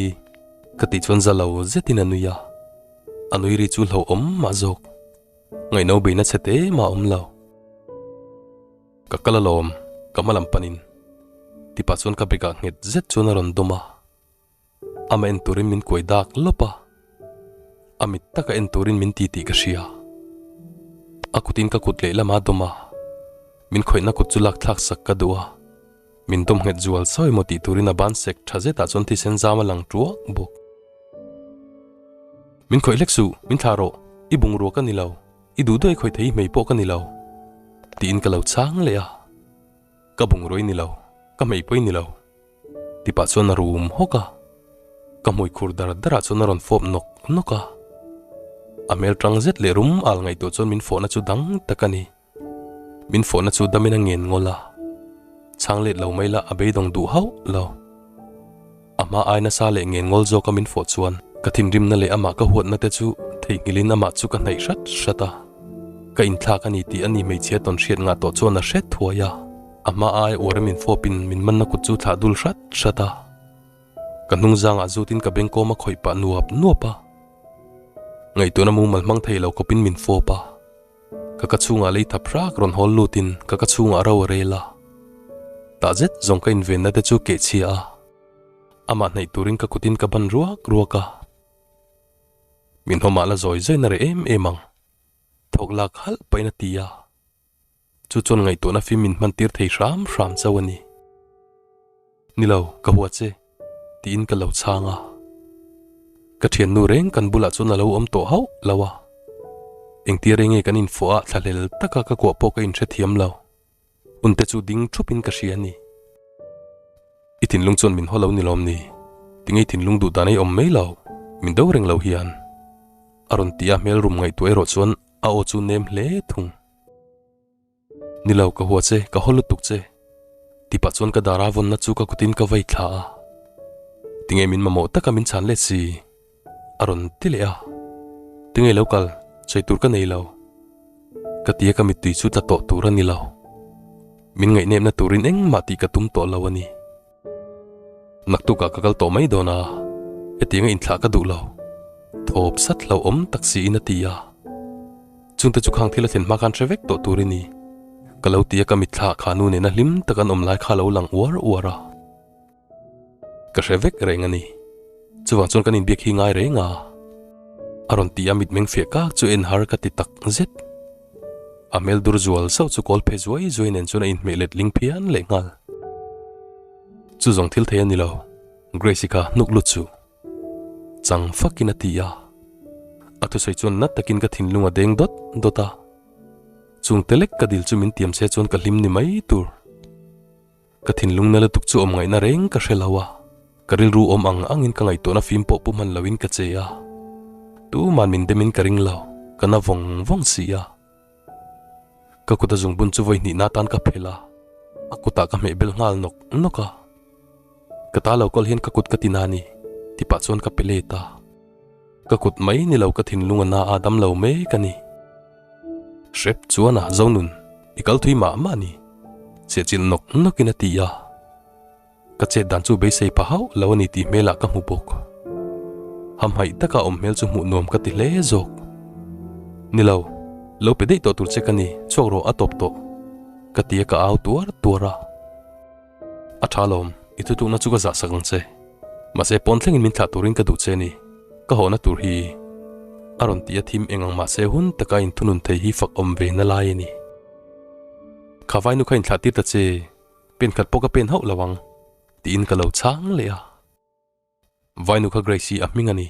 A: ka tih chuan za lo zetin a nui a, a nui ri chu hlauhawm mah zawk, ngaihno beihna chhe te mah a awm lo. Ka kal alawm, ka hma lam panin tipah chuan ka bag ah nghet zet chuan a rawn dawm a. Amah en turin min kuai dak lawp a, a mit taka en turin min ti tih ka hria. A kutin ka kut lehlam a dawm a, min khawihna kut chu lak thlak sak ka duh a, min dawm nghet zual sawi maw tih turin a ban sek tha zetah chuan thisen zam a lang tuak bawk. Min khawih hlek suh, min thlah rawh, i bungrua ka ni lo, i duh duai khawih thei hmei pawh ka ni lo, tiin ka lo chhang leh a. Ka bungrua i ni lo, ka hmei pawh i ni lo. Tipah chuan a rum hawk a, ka hmui khur dar darah chuan a rawn fawp nawk nawk a. A hmel tang zet leh rum al ngaihtuah chuan min fawhna chu dang tak a ni. Min fawhna chu damin a ngen ngawl a, chhang let lo mai la a beidawng duh hauh lo. A hma ai nasa leh ngen ngawl zawka min fawh chuan ka thinrimna leh amah ka huatna te chu theihnghilhin amah chu ka hnaih hrat hrat a. Ka inthlak a ni tih a ni hmeichhia tawn hriat ngah tawh chuan a hret thuai a. A hma ai uar a min fawpin min manna kut chu thlah dul hrat hrat a. Ka hnung zangah zutin ka bengkawm a khawih pah nuap nuap a. Ngaihtuahna mumal hmang thei lo khawpin min fawp a. Ka ka chhungah lei thap hrak rawn hawl lutin ka ka chhungah ro a rel a. Tah zet zawng ka invenna te chu keh chhia a. Amah hnaih turin ka kutin ka ban ruak ruak a. Min hawmah la zawi zawi na reh em em ang. Thawk lak halh pahin a ti a. Chu chuan ngaihtuahna fim min hman tir thei hram hram chauh a ni. Ni lo, ka hua che, tiin ka lo chhang a. Ka thiannu reng kan bulah chuan a lo awm tawh hauh lo a. Engtia reng nge kan infawh a thlahlel taka ka kuah pawh ka inhrethiam lo. Hunte chu ding thupin ka hria a ni. I thinlung chuan min haw lo ni lawm ni? Tinge i thinlung duh dan ei awm mai lo, min do reng lo hian. A rawn ti a hmel rum ngaihtuah erawh chuan a aw chu nem hle thung. Ni lo, ka hua che, ka haw lutuk che. Ti pah chuan ka dara vawnna chu ka kutin ka vei thla a. Tinge min mamawh taka min chhan let si? A rawn ti leh a. Tinge lo kal, sawi tur ka nei lo. Ka ti a ka mittui chu tla tawh tur a ni lo. Min ngaihnepna turin engmah tih ka tum tawh lo a ni. Naktukah ka kal tawh mai dawn a, hetianga inthlah ka duh lo. Thawp sat hlauhawm tak siin a ti a. Chungte chu khang thil a thlen hma khan hre vek tawh tur i ni. Ka lo ti a ka mitthla kha nu nena hlim tak an awm lai kha a lo lang uar uar a. Ka hre vek reng a ni. Chuvang chuan kan inbiak hi ngai reng a. A rawn ti a mitmeng fiah kak chu en har ka ti tak zet. A hmel dur zual sauh chu kawl phe zuai zuai nen chuan a inhmeh let ling phian leh nghal. Chu zawng thil thei a ni lo, Grace-i kha hnuk lut suh. Chang fakin a ti a. A thusawi chuan nat takin ka thinlung a deng dawt dawt a. Chung te lek ka dil chu min tiam se chuan ka hlim ni mai tur. Ka thinlung na lutuk chu awm ngaihna reng ka hre lo a, ka rilru awm ang angin ka ngaihtuahna fim pawh pu hman loin ka che a. Tuman min demin ka ring lo, ka na vawng vawng si a. Ka kut a zungbun chu vawi hnihna atan ka phelh a, a kutah ka hmeh bel nghal nawk nawk a. Ka ta lo kawl hian ka kut ka ti na ni, ti pah chuan ka pe let a. Ka kut mai ni lo ka thinlung a na a dam lo mek a ni. Hrep chuan a Zonun, i kal thui mah mah ni, chehchilh nawk nawkin a ti a. Ka chet dan chu beisei pha hauh lo a ni tih hmelah ka hmu bawk. Hamhaih taka awm hmel chu hmuh nuam ka ti hle zawk. Ni lo, lo pe daih tawh tur che ka ni, chhuak rawh a tawp tawh, ka ti a ka au tuar tuar a. A tha lawm, i thutlukna chu ka zah sak ang che. Mahse pawn thlengin min thlah turin ka duh che ni, ka hawhna tur hi a rawn ti a thim eng ang mahse hun taka inthunun thei hi fak awm ve na lai a ni. Kha vainu kha inthlah tir ta che, pen khat pawh ka pen hauh lo ang, tiin ka lo chhang leh a. Vainu kha Grace hi a hming a ni,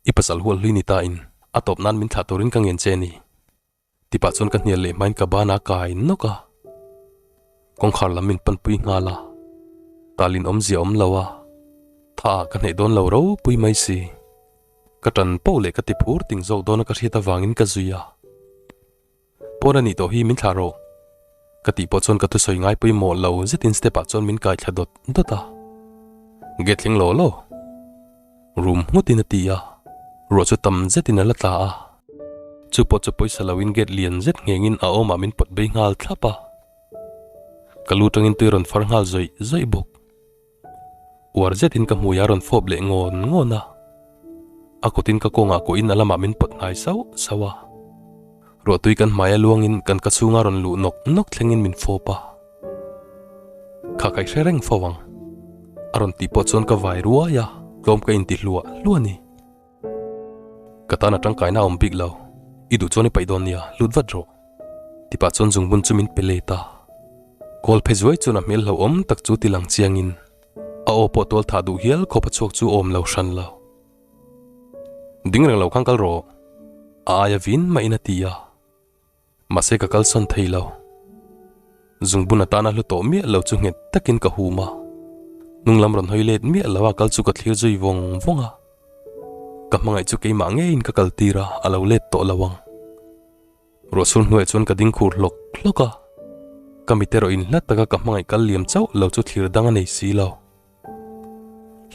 A: i pasal hual hlui ni ta in a tawp nan min thlah turin ka ngen che ni. Tipah chuan ka hnial leh hmain ka ban a kai nawk a, kawngkhar lam min panpui nghal a, talin awmzia awm lo a. Thla ah ka hneih dawn lo ropui mai si. Ka tan poh leh ka ti phur ting zawk dawn a ka hriat avangin ka zui a. Pawn a nih tawh hi min thlah rawh. Ka tih pawh chuan ka thusawi ngai pawimawh lo zetin step ah chuan min kai thla dawt dawt a. Gate thleng law law. Rum nghutin a ti a, ruah chu tam zetin a la tla a. Chu pawh chu pawisa loin gate lian zet nghengin a awmah min pawt bei nghal thlap a. Ka lu tangin tui rawn far nghal zawih zawih bawk. Uar zetin ka hmui a rawn fawp leh ngawn ngawn a. A kutin ka kawngah kuahin a lamah min pawt hnai sauh sauh a. Ruahtui kan hmai a luangin kan ka chhunga rawn luh nawk nawk thlengin min fawp a. Kha ka i hre reng fo ang. A rawn tih pawh chuan ka vai ruai a, tlawm ka inti hluah hluah a ni. Ka tan a tangkaina a awm bik lo, i duh chuan i paih dawn nia, lut vat rawh. Tipah chuan zungbun chu min pe let a. Kawl phe zuai chuan a hmel hlauhawm tak chu ti lang chiangin a aw pawh tual thah duh hial khawp a chhuak chu awm lo hran lo. Ding reng lo khan kal rawh, a aia vin mahin a ti a. Mahse ka kalsawn thei lo. Zungbun atana hlu tawh miah lo chu nghet takin ka hum a. Hnung lam rawn hawi let miah lo a kal chu ka thlir zui vawng vawng a. Ka hmangaih chu keimah ngeiin ka kal tir a, a lo let tawh lo ang. Ruahsur hnuaiah chuan ka ding khur hlawk hlawk a. Ka mit erawh in hla taka ka hmangaih kal liam chauh lo chu thlir dang a nei si lo.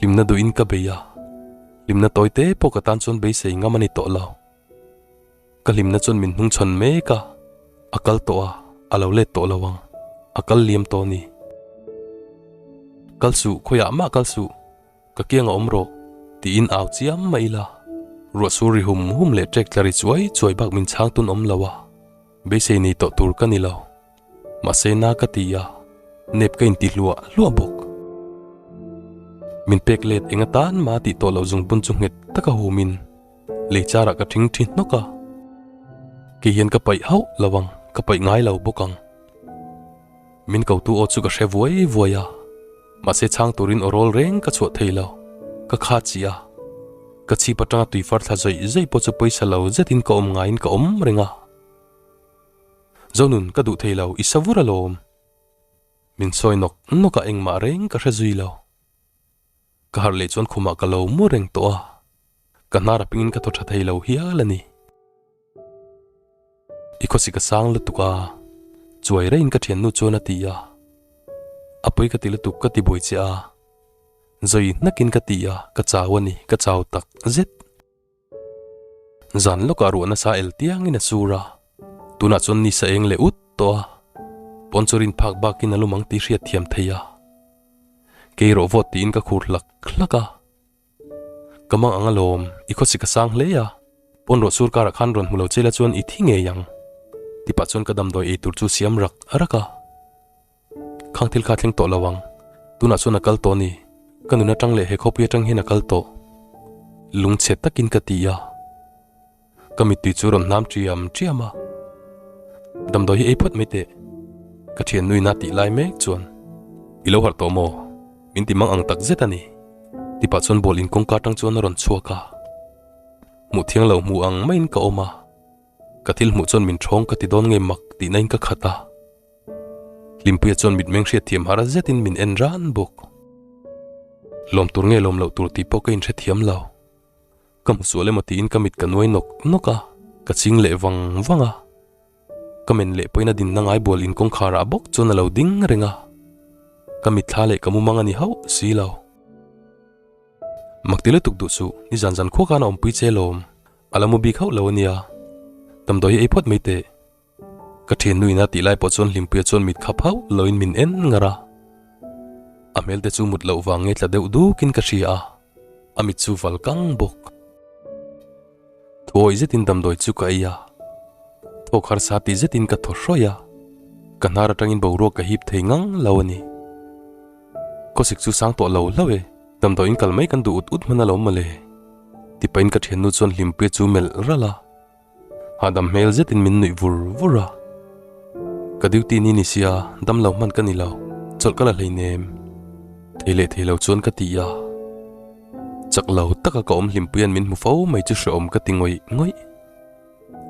A: Hlimna duhin ka bei a. Hlimna tawi te pawh ka tan chuan beisei ngam a ni tawh lo. Ka hlimna chuan min hnung chhawn mek a, a kal tawh a, a lo let tawh lo ang, a kal liam tawh a ni. Kal suh, khawiah mah kal suh, ka kiang a awm rawh, tiin au chiam mai ila. Ruah sur ri hum hum leh ṭek tla ri chuai chuai bak min chhang tun awm lo a, beisei nei tawh tur ka ni lo. Mahse na ka ti a, nep ka inti hluah hluah bawk. Min pek let eng atan mah tih tawh loh zungbun chu nghet taka humin lei charah ka ṭhing ṭhi hnawk a. Kei hian ka paih hauh lo ang, ka paih ngai lo bawk ang. Min kotu aw chu ka hre vuai vuai a, mahse chhang turin aw rawl reng ka chhuah thei lo, ka kha chiah a. Ka chhip atanga tui far thla zawih zawih pawh chu pawisa lo zetin ka awm ngaiin ka awm reng a. Zonun, ka duh thei lo, i sa vur alawm. Min sawi nawk nawk a, engmah reng ka hre zui lo. Ka harh leh chuan khumah ka lo mu reng tawh a, ka hnar a pingin ka thaw tha thei lo hial a ni. I khawsik a sang lutuk a, chuai reiin ka thiannu chuan a ti a. A pawi ka ti lutuk ka ti buai che a, zawi hnakin ka ti a, ka chau a ni, ka chau tak zet. Zan lawkah ruah nasa el tiangin a sur a, tunah chuan ni sa eng leh ut tawh a, pawn chu rin phak bakin a lum ang tih hriat thiam thei a. Kei rawh vawt tiin ka khur hlak hlak a. Ka mang ang alawm, i khawsik a sang hle a, pawn ruah sur karah khan rawn hmu lo che la chuan i thi ngei ang, tipah chuan ka damdawi ei tur chu siam rak rak a. Khang thil kha thleng tawh lo ang. Tunah chuan a kal tawh a ni. Ka nun atang leh he khawpui atang hian a kal tawh. Lungchhe takin ka ti a. Ka mittui chu rawn hnam ṭiam ṭiam a. Damdawi hi ei phawt mai teh. Ka thian nuina tih lai mek chuan i lo harh tawh maw? Min ti mang ang tak zet a ni. Tipah chuan ball in kawngka atang chuan a rawn chhuak a. Hmuh thiang lo hmu ang maiin ka awm a. Ka thil hmuh chuan min ṭhawng ka ti dawn nge mak tihna in ka khat a. Hlimpuia chuan mitmeng hriatthiam har zetin min en ran bawk. Lawm tur nge lawm loh tur tih pawh ka inhrethiam lo. Ka hmu sual emaw tiin ka mit ka nuai nawk nawk a, ka ching leh vang vang a. Ka men leh pawhin a dinna ngai bual in kawngkhar ah bawk chuan a lo ding reng a. Ka mitthla leh ka mumang a ni hauh si lo. Mak ti lutuk duh suh, nizan zan khua khan a awmpui che lawm. A la mu bik hauh lo a nia. Damdawi hi ei phawt mai teh. Ka thiannu ina tih lai pawh chuan Hlimpuia chuan mit khap hauh loin min en ngar a. A hmel te chu mut loh vang nge tla deuh dukin ka hria a, a mit chu val kang bawk. Thuawih zetin damdawi chu ka ei a, thawk harsa ti zetin ka thaw hrawih a, ka hnar atangin boruak ka hip thei ngang lo a ni. Khawsik chu sang tawh lo hlauh e, damdawiin kal mai kan duh ut ut hman alawm mawle. Tipahin ka thiannu chuan Hlimpuia chu melh ralh a. Hahdam hmel zetin min nuih vur vur a. Ka duty ni ni sia, dam lo hman ka ni lo, chawlh ka la hleinem. Thei leh thei lo chuan ka ti a. Chak lo taka ka awm hlimpuia'n min hmu fo mai chu hrehawm ka ti ngawih ngawih.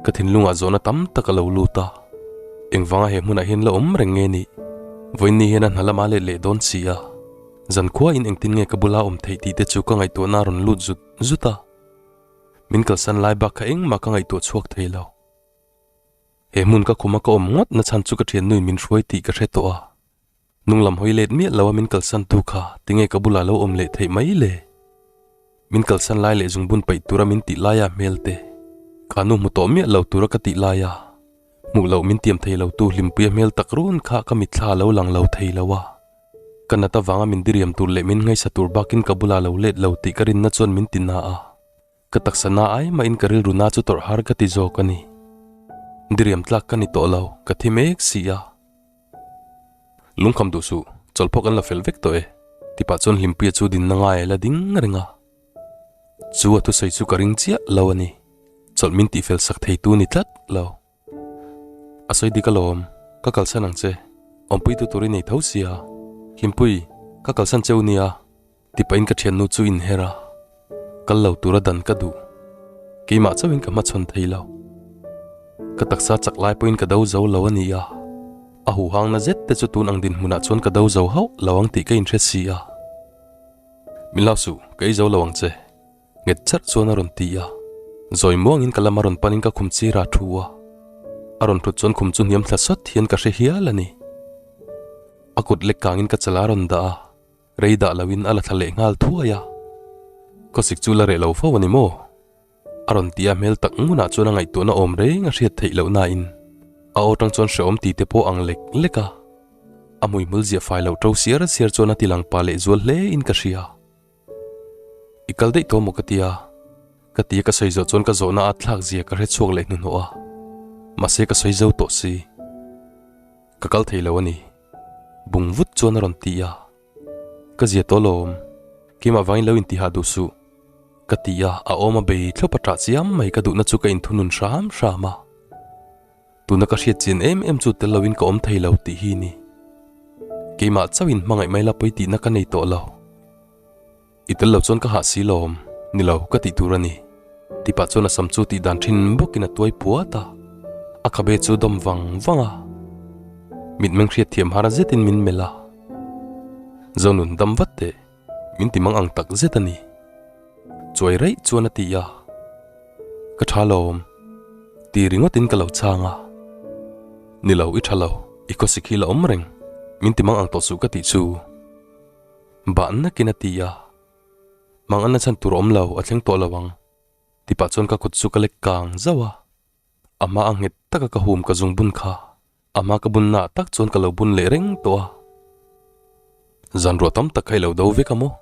A: Ka thinlungah zawhna tam tak a lo lut a. Engvanga he hmunah hian la awm reng nge nih? Vawiinni hian a hna lama let leh dawn si a. Zankhua in engtin nge ka bula awm theih tih te chu ka ngaihtuahna a rawn lut zut zut a. Min kalsan lai bak kha engmah ka ngaihtuah chhuak thei lo. He hmun ka khuma ka awm ngawt na chhan chu ka thiannuin min hruai tih ka hre tawh a. Nung lam hawi let miah lo a min kalsan tu kha tinge ka bulah lo awm leh theih mai le? Min kalsan lai leh zungbun paih tura min tih laia hmel te, kha nu hmu tawh miah lo tura ka tih laia hmuh loh min tiam thei lo tu hlimpuia hmel tak run kha ka mitthla a lo lang lo thei lo a. Ka nat avanga min diriam tur leh min ngaihsa tur bakin ka bulah lo let lo tih ka rinna chuan min ti na a. Ka taksa na ai mahin ka rilru na chu tawrh har ka ti zawk a ni. Diriam tlak ka ni tawh lo, ka thi mek si a. Lungkham duh suh, chawlh pawh kan la fel vek tawh e, ti pah chuan Hlimpuia chu dinna ngai a la ding reng a. Chu a thusawi chu ka ring chiah lo a ni, chawlh min tihfel sak theitu ni tlat lo. A sawi dik alawm, ka kalsan ang che, awmpuitu tur i nei tho sia, Hlimpui, ka kalsan che u nia, ti pahin ka thiannu chu inher a, kal lo tura dan ka duh, keimah chauhin ka hmachhawn thei lo. Ka taksa chak lai pawhin ka do zo lo a ni a, a huhangna zet te chu tun ang dinhmunah chuan ka do zo hauh lo ang tih ka inhre si a. Min lau suh, ka ei zo lo ang che. Nghet charh chuan a rawn ti a, zawi muangin ka lam a rawn panin ka khum chir a thu a, a rawn thut chuan khum chu hniam thla sawt hian ka hre hial a ni. A kut lek kangin ka chala a rawn dah a, rei dah loin a la thla leh nghal thuai a. Khawsik chu la reh lo fo a ni maw? A rawn ti a, hmel tak ngunah chuan a ngaihtuahna awm reng a hriat theih loh nain a aw tang chuan hrehawm ti te pawh ang lek lek a, a hmuihmul ziah fai loh ṭo siar siar chuan a ti lang pa leh zual hle in ka hria. I kal daih tawh maw ka ti a, ka ti a ka sawi zawh chuan ka zawhna a thlak zia ka hre chhuak leh hnuhnawh a, mahse ka sawi zo tawh si. Ka kal thei lo a ni, bung vut chuan a rawn ti a, ka zia tawh lawm, keimah vangin lo intihah duh suh, ka ti a, a awm a bei thlawp a ṭah chiam mai ka duhna chu ka inthunun hram hram a. Tuna ka hriat chian em em chu tel loin ka awm thei lo tih hi ni. Keimah chauhin hmangaih mai la pawi tihna ka nei tawh lo. I tel lo chuan ka hah si lawm, ni lo ka tih tur a ni. Ti pah chuan a sam chu tih dan thin bawkin a tuai puat a, a khabe chu dawm vang vang a. Mitmeng hriat thiam har zetin min melh a. Zonun dam vat teh, min ti mang ang tak zet a ni. Chuai raih chuan a ti a. Ka tha lawm. Ti ringawtin ka lo chhang a. Ni lo, i tha lo, i khawsik hi la awm reng. Min ti mang ang tawh suh ka tih chu. Bah nakin a ti a. Mang anna chhan tur awm lo, a thleng tawh lo ang. Ti pah chuan ka kut chu ka lek kang zauh a. A hma a nghet taka ka hum ka zung bun kha. A hma ka bunna ah tak chuan ka lo bun leh reng tawh a. Zanruah tam tak kha i lo do vek a maw?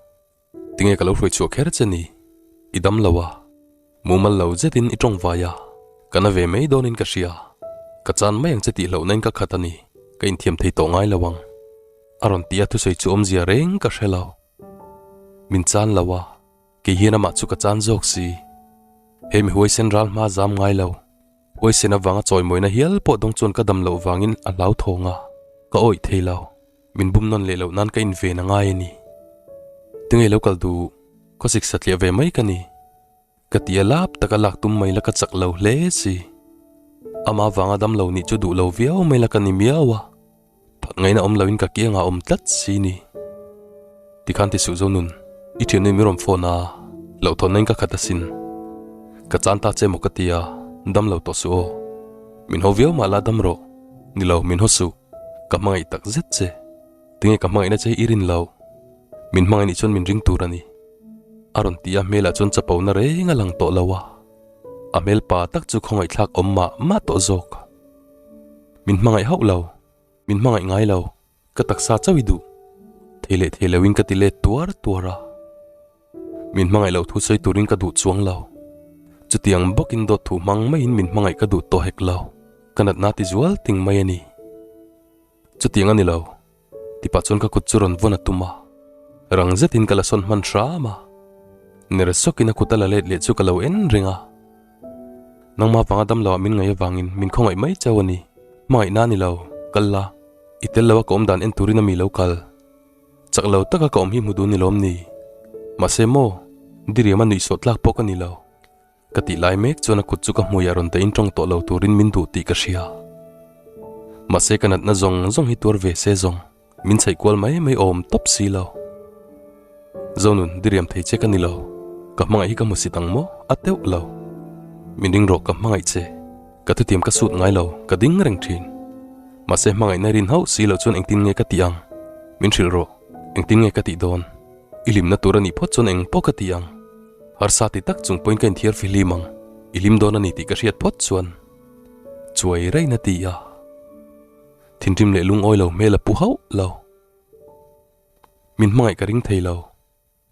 A: Tinge ka lo hruai chhuah kher che ni? I dam lo a, mumal lo zetin i tawng vai a, ka na ve mai dawnin ka hria. Ka chan mai ang che tih hlauhna in ka khat a ni, ka inthiam thei tawh ngai lo ang. A rawn ti a thusawi chu awmzia reng ka hre lo. Min chan lo a, kei hian amah chu ka chan zawk si. He mi huaisen ral hma zam ngai lo. Huaisen avanga chawimawina hial pawh dawng chuan ka dam loh vangin a hlauthawng a, ka awih thei lo. Min bum nawn leh loh nan ka inven a ngai a ni. Tinge lo kal duh, khawsik satliah ve mai ka ni. Ka ti a lap taka lak tum mai la ka chak lo hle si. Ama vanga dam lo nih chu duh lo viau mai la ka ni miau a. Phat ngaihna awm loin ka kiangah awm tlat si ni. Tikhan ti suh zo nun, i thiannu mi rawn phone a, hlauhthawnna in ka khat asin. Ka chan ta che maw ka ti a, dam lo tawh suh aw. Min haw viau mah la dam rawh. Ni lo, min haw suh. Ka hmangaih tak zet che. Tinge ka hmangaihna che hi i rin lo? Min hmangaih nih chuan min ring tur a ni. A rawn ti a, hmelah chuan chapona reng a lang tawh lo a. A hmel pa tak chu khawngaihthlak awm mah mah tawh zawk. Min hmangaih hauh lo, min hmangaih ngai lo, ka taksa chauh i duh. Thei leh thei loin ka ti let tuar tuar a. Min hmangaih loh thu sawi turin ka duh chuang lo. Chutiang bawkin dawt thu hmang maiin min hmangaih ka duh tawh hek lo. Ka natna ti zual ting mai a ni. Chutiang a ni lo. Ti pah chuan ka kut chu rawn vawn a tum a. Rang zetin ka la sawn hman hram a. Ner sawkin a kut a la let leh chu ka lo en reng a. Nangmah vanga dam loah min ngaih avangin min khawngaih mai chauh a ni. Hmangaihna a ni lo, kal la. I tel loa ka awm dan en turin a mi lo kal. Chak lo taka ka awm hi hmu dun ni lawm ni? Mahse maw, diriam a nuihsawh tlak pawh ka ni lo. Ka tih lai mek chuan a kut chu ka hmuiah rawn dahin tawng tawh lo turin min duh tih ka hria. Mahse ka natna zawng zawng hi tuar ve se zawng, min chhaih kual mai mai awm tawp si lo. Zonun, diriam thei che ka ni lo. Ka hmangaih hi ka hmusit ang maw? A teuh lo. Min ring rawh ka hmangaih che. Ka thutiam ka sut ngai lo, ka ding reng thin. Mahse hmangaihna rin hauh si loh chuan engtin nge ka tih ang? Min hrilh rawh, engtin nge ka tih dawn? I hlimna tur a nih phawt chuan eng pawh ka ti ang. Harsa ti tak chung pawhin ka inthiar fihlim ang. I hlim dawn a ni tih ka hriat phawt chuan chuai rain a ti a. Thinrim leh lungawi lo hmel a pu hauh lo. Min hmangaih ka ring thei lo.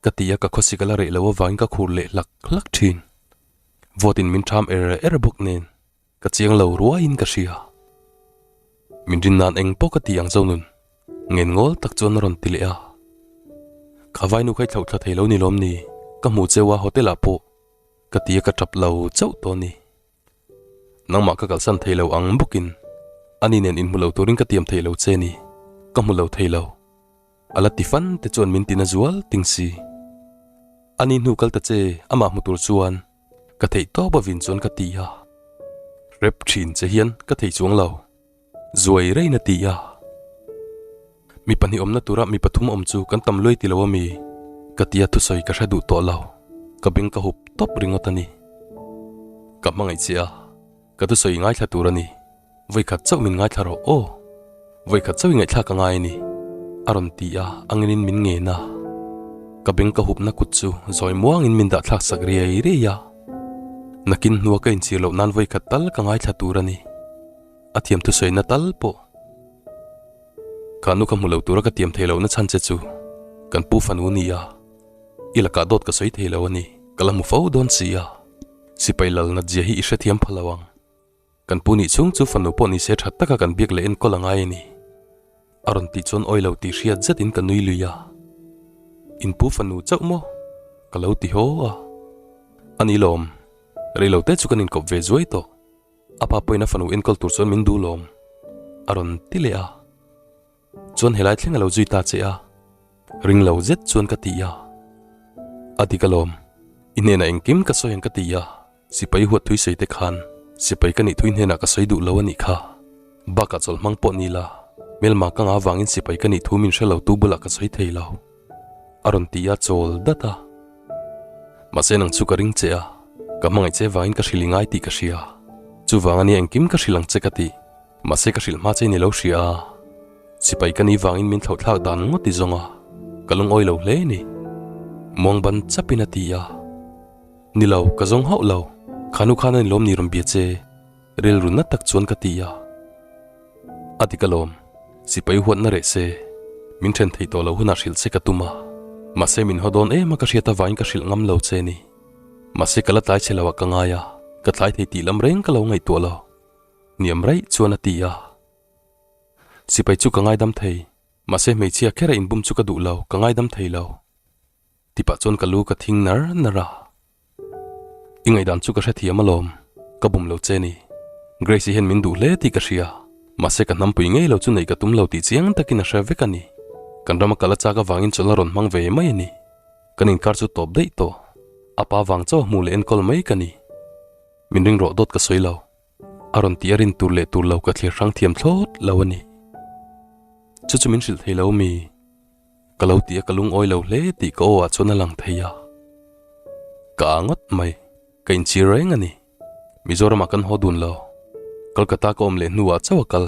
A: Ka ti a, ka khawsik a la reh lo avangin ka khur leh hlak hlak thin. Vawtin min ṭham er er bawk nen ka chiang lo ruaiin ka hria. Min rin nan eng pawh ka ti ang Zonun, ngen ngawl tak chuan a rawn ti leh a. Kha vainu kha i thlauh thla thei lo ni lawm ni, ka hmu cheu a hotel ah pawh ka ti a ka tap lo chauh tawh a ni. Nangmah ka kalsan thei lo ang bawkin ani nen inhmu lo turin ka tiam thei lo che ni, ka hmu lo thei lo. A la ti fan te chuan min tina zual ting si. Ani hnu kal ta che amah hmu tur chuan ka theih tawp a vin chuan ka ti a. Rep thin che hian ka thei chuang lo. Zuai rein a ti a. Mi pahnih awmna tura mi pathum awm chu kan tam luai ti lo ami? Ka ti a thusawi ka hre duh tawh lo. Ka beng ka hup tawp ringawt a ni. Ka hmangaih che a, ka thusawi ngaithla tur a ni. Vawikhat chauh min ngaithla rawh aw. Vawikhat chauh i ngaihthlak a ngai a ni, a rawn ti a, a nginin min ngen a. Ka beng ka hupna kut chu zawi muangin min dah thlak sak riai riai a. Nakin hnua ka inchhir loh nan vawikhat tal ka ngaithla tur a ni. A thiam thusawina tal pawh. Kha nu ka hmu lo tura ka tiam thei lohna chhan che chu kan pu fanu ni a, i lakah dawt ka sawi thei lo a ni, ka la hmu fo dawn si a. Sipai lal natzia hi i hrethiam pha lo ang. Kan pu nih chhung chu fanu pawh ni se tha taka kan biak leh enkawl a ngai a ni. A rawn tih chuan awi lo tih hriat zetin ka nui lui a. In pu fanu chauh maw? Ka lo ti haw a. A ni lawm. Rei lo te chu kan inkawp ve zuai tawh. A pa pawhin a fanu enkawl tur chuan min duh lawm. A rawn ti leh a. Chuan helai thleng a lo zui ta che a, ring lo zet chuan ka ti a. A dik alawm, i hnenah engkim ka sawi ang ka ti a, sipai huat thui sawi te khan sipai ka nih thui hnenah ka sawi duh lo a nih kha. Bakah chawlh hmang pawh ni la, hmelma ka ngah avangin sipai ka nih thu min hre lo tu bulah ka sawi thei lo. A rawn ti a chawl dat a. Mahse nang chu ka ring che a, ka hmangaih che vangin ka hrilh i ngai tih ka hria. Chuvang ania engkim ka hrilh ang che ka ti. Mahse ka hrilh hma che ni lo hria a, sipai ka ni vangin min thlauh thlak dan ngawt i zawng a, ka lungawi lo hle ni. Muang ban chapin a ti a, Ni lo, ka zawng hauh lo, kha nu khan a ni lawm ni rawn bia che, rilru na tak chuan ka ti a. A dik alawm, sipai huatna reh se, min then theih tawh lo hunah hrilh che ka tum a, mahse min haw dawn em a ka hriat avangin ka hrilh ngam lo che ni. Mahse ka la tlai che lo ah ka ngai a, ka tlai thei tih lam reng ka lo ngaihtuah lo. Hniam raih chuan a ti a. Sipai chu ka ngaidam thei, mahse hmeichhia khera inbum chu ka duh lo, ka ngaidam thei lo. Tipah chuan ka lu ka thing nar nar a. I ngaihdan chu ka hrethiam alawm, ka bum lo che ni. Grace-i hian min duh hle tih ka hria, mahse ka hnampui ngei lo chu neih ka tum lo tih chiang takin a hre vek a ni. Kan rama kal a chak avangin chawlh a rawn hmang ve mai a ni. Kan inkar chu tawp daih tawh. A pa vang chauh a hmuh leh enkawl mai ka ni. Min ring rawh dawt ka sawi lo. A rawn tih a rin tur leh tur lo ka thlir hrang thiam thlawt lo a ni. Chu chu min hrilh thei lo mi? Ka lo tih a ka lungawi lo hle tih ka aw ah chuan a lang thei a. Ka aa ngawt mai, ka inchhir reng a ni. Mizoramah kan haw dun lo. Kolkata ka awm leh hnuah chauh a kal.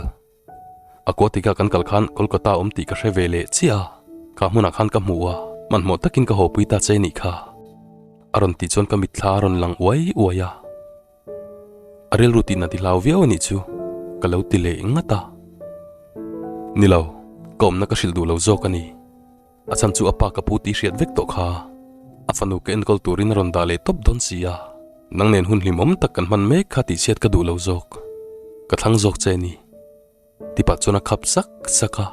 A: A kua tikah kan kal khan Kolkata awm tih ka hre ve leh chiah a, kha hmunah khan ka hmu a, hmanhmawh takin ka haw pui ta che nih kha. A rawn tih chuan ka mitthla a rawn lang uai uai a. A rilru tihna ti hlau viau a nih chu ka lo ti leh ngat a. Ni lo, ka awmna ka hrilh duh lo zawk a ni. A chhan chu a pa ka pu tih hriat vek tawh kha. A fanu ka enkawl turin a rawn dah leh tawp dawn si a. Nang nen hun hlimawm tak kan hman mek kha tihchhiat ka duh lo zawk. Ka thlang zawk che a ni. Tipah chuan a khap sak sak a.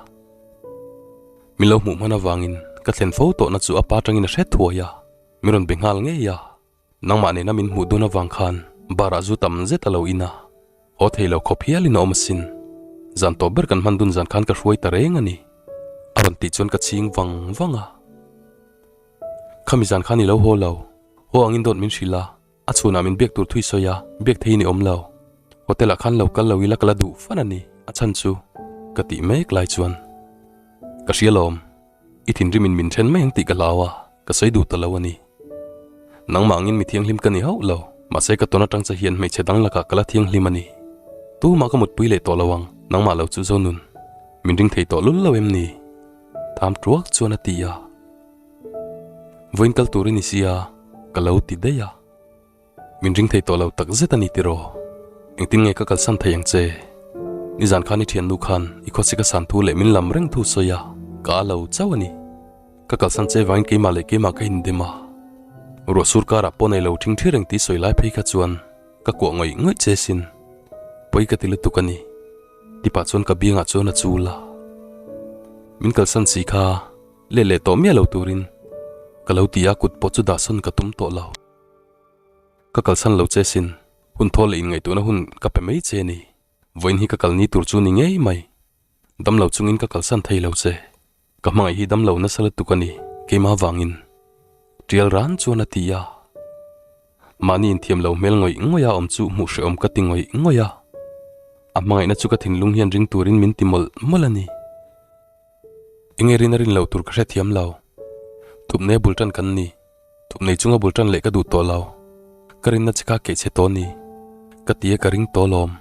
A: Min lo hmuh hman avangin ka thlen fo tawhna chu a pa atangin a hre thuai a, min rawn be nghal ngei a. Nangmah nena min hmuh dun avang khan bar ah zu tam zet a lo in a, haw thei lo khawp hialin a awm asin. Zan tawp ber kan hman dun zan khan ka hruai ta reng a ni. A rawn tih chuan ka chhing vang vang a. Khami zan khan i lo haw lo, haw angin dawt min hrilh a, a chhunah min biak tur thui sawi a, biak theiin i awm lo. Hotel ah khan lo kal lo ila ka la duh fan a ni, a chhan chu ka tih mek lai chuan ka hria lawm, i thinrimin min then mai ang tih ka hlau a. Ka sawi duh ta lo a ni. Nangmah angin mi thianghlim ka ni hauh lo, mahse ka tawn atang che hian hmeichhe dang lakah ka la thianghlim a ni. Tumah ka mutpui leh tawh lo ang, nangmah lo chu Zonun. Min ring thei tawh lul lo em ni? Tham tuak chuan a ti a. Vawiin kal tur i ni sia, ka lo ti daih a. Min ring thei tawh lo tak zet a ni tiraw? Engtin nge ka kalsan thei ang che? Nizan khan i thiannu khan i khawsik a san thu leh min lam reng thu sawi a, ka a lo chauh a ni. Ka kalsan che vangin keimah leh keimah ka indem a. Ruah sur karah pawh nei lo thing thi reng tih sawi lai phei kha chuan ka kuah ngawih ngawih che sin. Pawi ka ti lutuk a ni. Tipah chuan ka biangah chuan a chul a. Min kalsan si kha let leh tawh miah lo turin ka lo ti a, kut pawh chu dahsawn ka tum tawh lo. Ka kalsan lo che sin, hun thawl leh inngaihtuahna hun ka pe mai che ni. Vawiin hi ka kal ni tur chu ni ngei mai. Damlo chungin ka kalsan thei lo che. Ka hmangaih hi damlo nasa lutuk a ni, keimah vangin. Tial ran chuan a ti a. Mahni inthiam lo hmel ngawih ngawih a awm chu hmuh hrehawm ka ti ngawih ngawih a. A hmangaihna chu ka thinlung hian ring turin min ti mawlh mawlh a ni. Enge rin a rin loh tur ka hrethiam lo. Thupnei a bul tan kan ni. Thupnei chunga bul tan leh ka duh tawh lo. Ka rinna che kha keh chhe tawh ni. Ka ti a ka ring tawh lawm.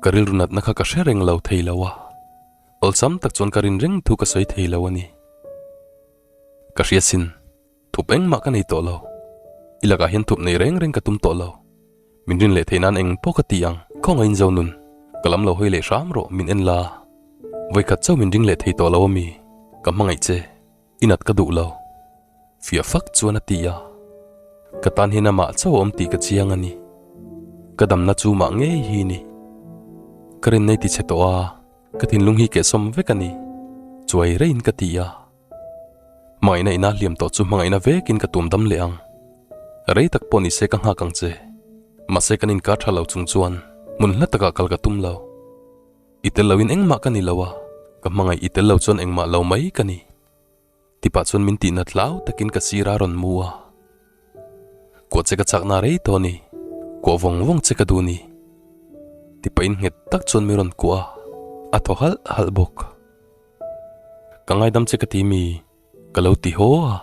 A: Ka rilru natna kha ka hre reng lo thei lo a. Awlsam tak chuan ka rin reng thu ka sawi thei lo a ni. Ka hria sin. Thup engmah ka nei tawh lo. I lakah hian thup nei reng reng ka tum tawh lo. Min rin leh theih nan eng pawh ka ti ang, khawngaih in zo nun. Ka lam lo hawi leh hram rawh, min en la. Vawikhat chauh min ring leh thei tawh lo a mi, ka hmangaih che, i nat ka duh lo. Fiah fak chuan a ti a. Ka tan hian amah chauh a awm tih ka chiang a ni. Ka damna chu mah ngei hi ni. Ka rin nei ti chhe tawh a, ka thinlung hi kehsawm vek a ni. Chuai reiin ka ti a. Hmangaihna ina hliam tawh chu hmangaihna vekin ka tum dam leh ang. Rei tak pawh ni se ka nghak ang che. Mahse kan inkar tha lo chung chuan hmun hla takah kal ka tum lo. I tel loin engmah ka ni lo a, ka hmangaih i tel lo chuan engmah lo mai ka ni. Tipah chuan min tihna tlau takin ka sir a rawn mu a. Kuah che ka chakna rei tawh a ni, kuah vawng vawng che ka duh ni. Tipahin nghet tak chuan min rawn kuah a, a thaw halh halh bawk. Ka ngaidam che ka ti mi? Ka lo ti haw a.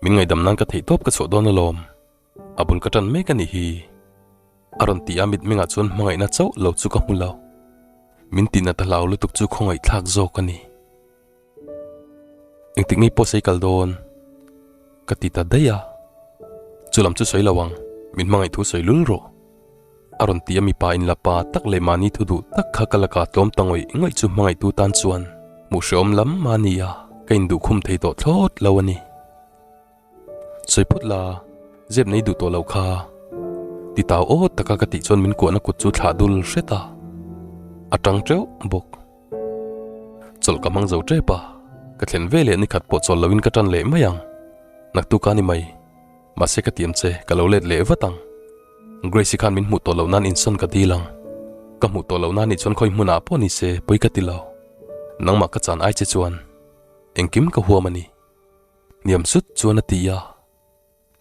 A: Min ngaidam nan ka theih tawp ka chhuah dawn alawm. A bul ka tan mek a nih hi. A rawn ti a mitmengah chuan hmangaihna chauh lo chu ka hmu lo. Min tihna ta hlau lutuk chu khawngaihthlak zawk a ni. Engtik ngei pawh sawi kal dawn? Ka ti ta daih a. Chu lam chu sawi lo ang, min hmangaih thu sawi lul rawh. A rawn ti a mipa in la pa tak leh mahni thu duh tak kha ka lakah tlawm ta ngawih ngawih chu hmangaihtu tan chuan hmuh hrehawm lam a ni a, ka induh khum thei tawh thlawt lo a ni. Sawi phawt la, zep nei duh tawh lo kha. Ti tau aw taka ka tih chuan min kuahna kut chu thlah dul hret a, a tang teuh bawk. Chawlh ka hmang zo tep a, ka thlen ve leh nikhat pawh chawl loin ka tan leh mai ang. Naktuk a ni mai. Mahse ka tiam che, ka lo let leh vat ang. Grace-i khan min hmuh tawh loh nan insawn ka dil ang. Ka hmuh tawh loh nan nih chuan khawi hmunah pawh ni se pawi ka ti lo. Nangmah ka chan ai che chuan engkim ka huam a ni. Hniam sut chuan a ti a,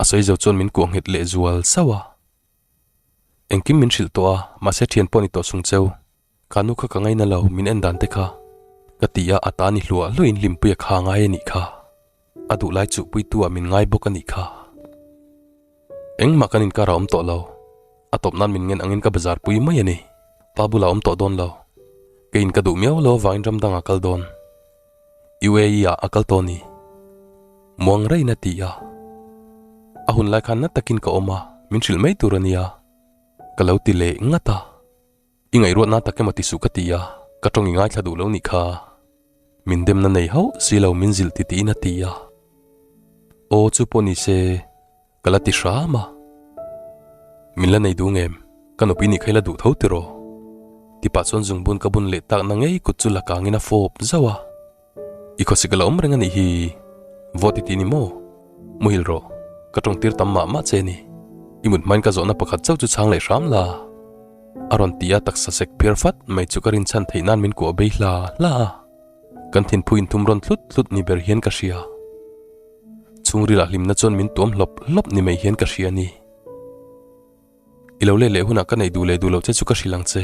A: a sawi zo chuan min kuah nghet leh zual sauh a. Engkim min hrilh tawh a, mahse thian pawh ni tawh sung cheu. Ka nu kha ka ngaina lo, min en dan te kha. Ka ti a, a ta ni hluah hluahin Hlimpuia kha a ngai a nih kha. A duh lai chuhpuitu ah min ngai bawk a nih kha. Engmah kan inkar a awm tawh lo. A tawp nan min ngen angin ka bazar pui mai a ni. Pa bulah awm tawh dawn lo. Keiin ka duh miau lo avangin ram dangah kal dawn. UAE ah a kal tawh ni. Muang reiin a ti a. A hun lai khan na takin ka awm a, min hrilh mai tur a nia. Ka lo ti leh ngat a. I ngaihruatna tak emaw ti suh ka ti a, ka tawng i ngaithla duh lo nih kha. Min demna nei hauh si lo min zilh ti tiin a ti a. Aw chu pawh ni se, ka la ti hram a. Min la nei duh ngem, ka nupui nih kha i la duh tho tiraw? Ti pah chuan zungbun ka bun leh takna ngei kut chu la kangin a fawp zauh a. I khawsik a la awm reng a nih hi, vote i ti ni maw? Muhil rawh, ka tawng tir tam mah mah che ni. I mut hmain ka zawhna pakhat chauh chu chhang leh hram la. A rawn ti a taksa sek phiar fat mai chu ka rinchhan theih nan min kuah bei hla hla a. Kan thinphu inthum rawn tlut tlut ni ber hian ka hria. Chhungril ah hlimna chuan min tuam hlawp hlawp ni mai hian ka hria a ni. I lo let leh hunah ka neih duh leh duh loh che chu ka hrilh ang che.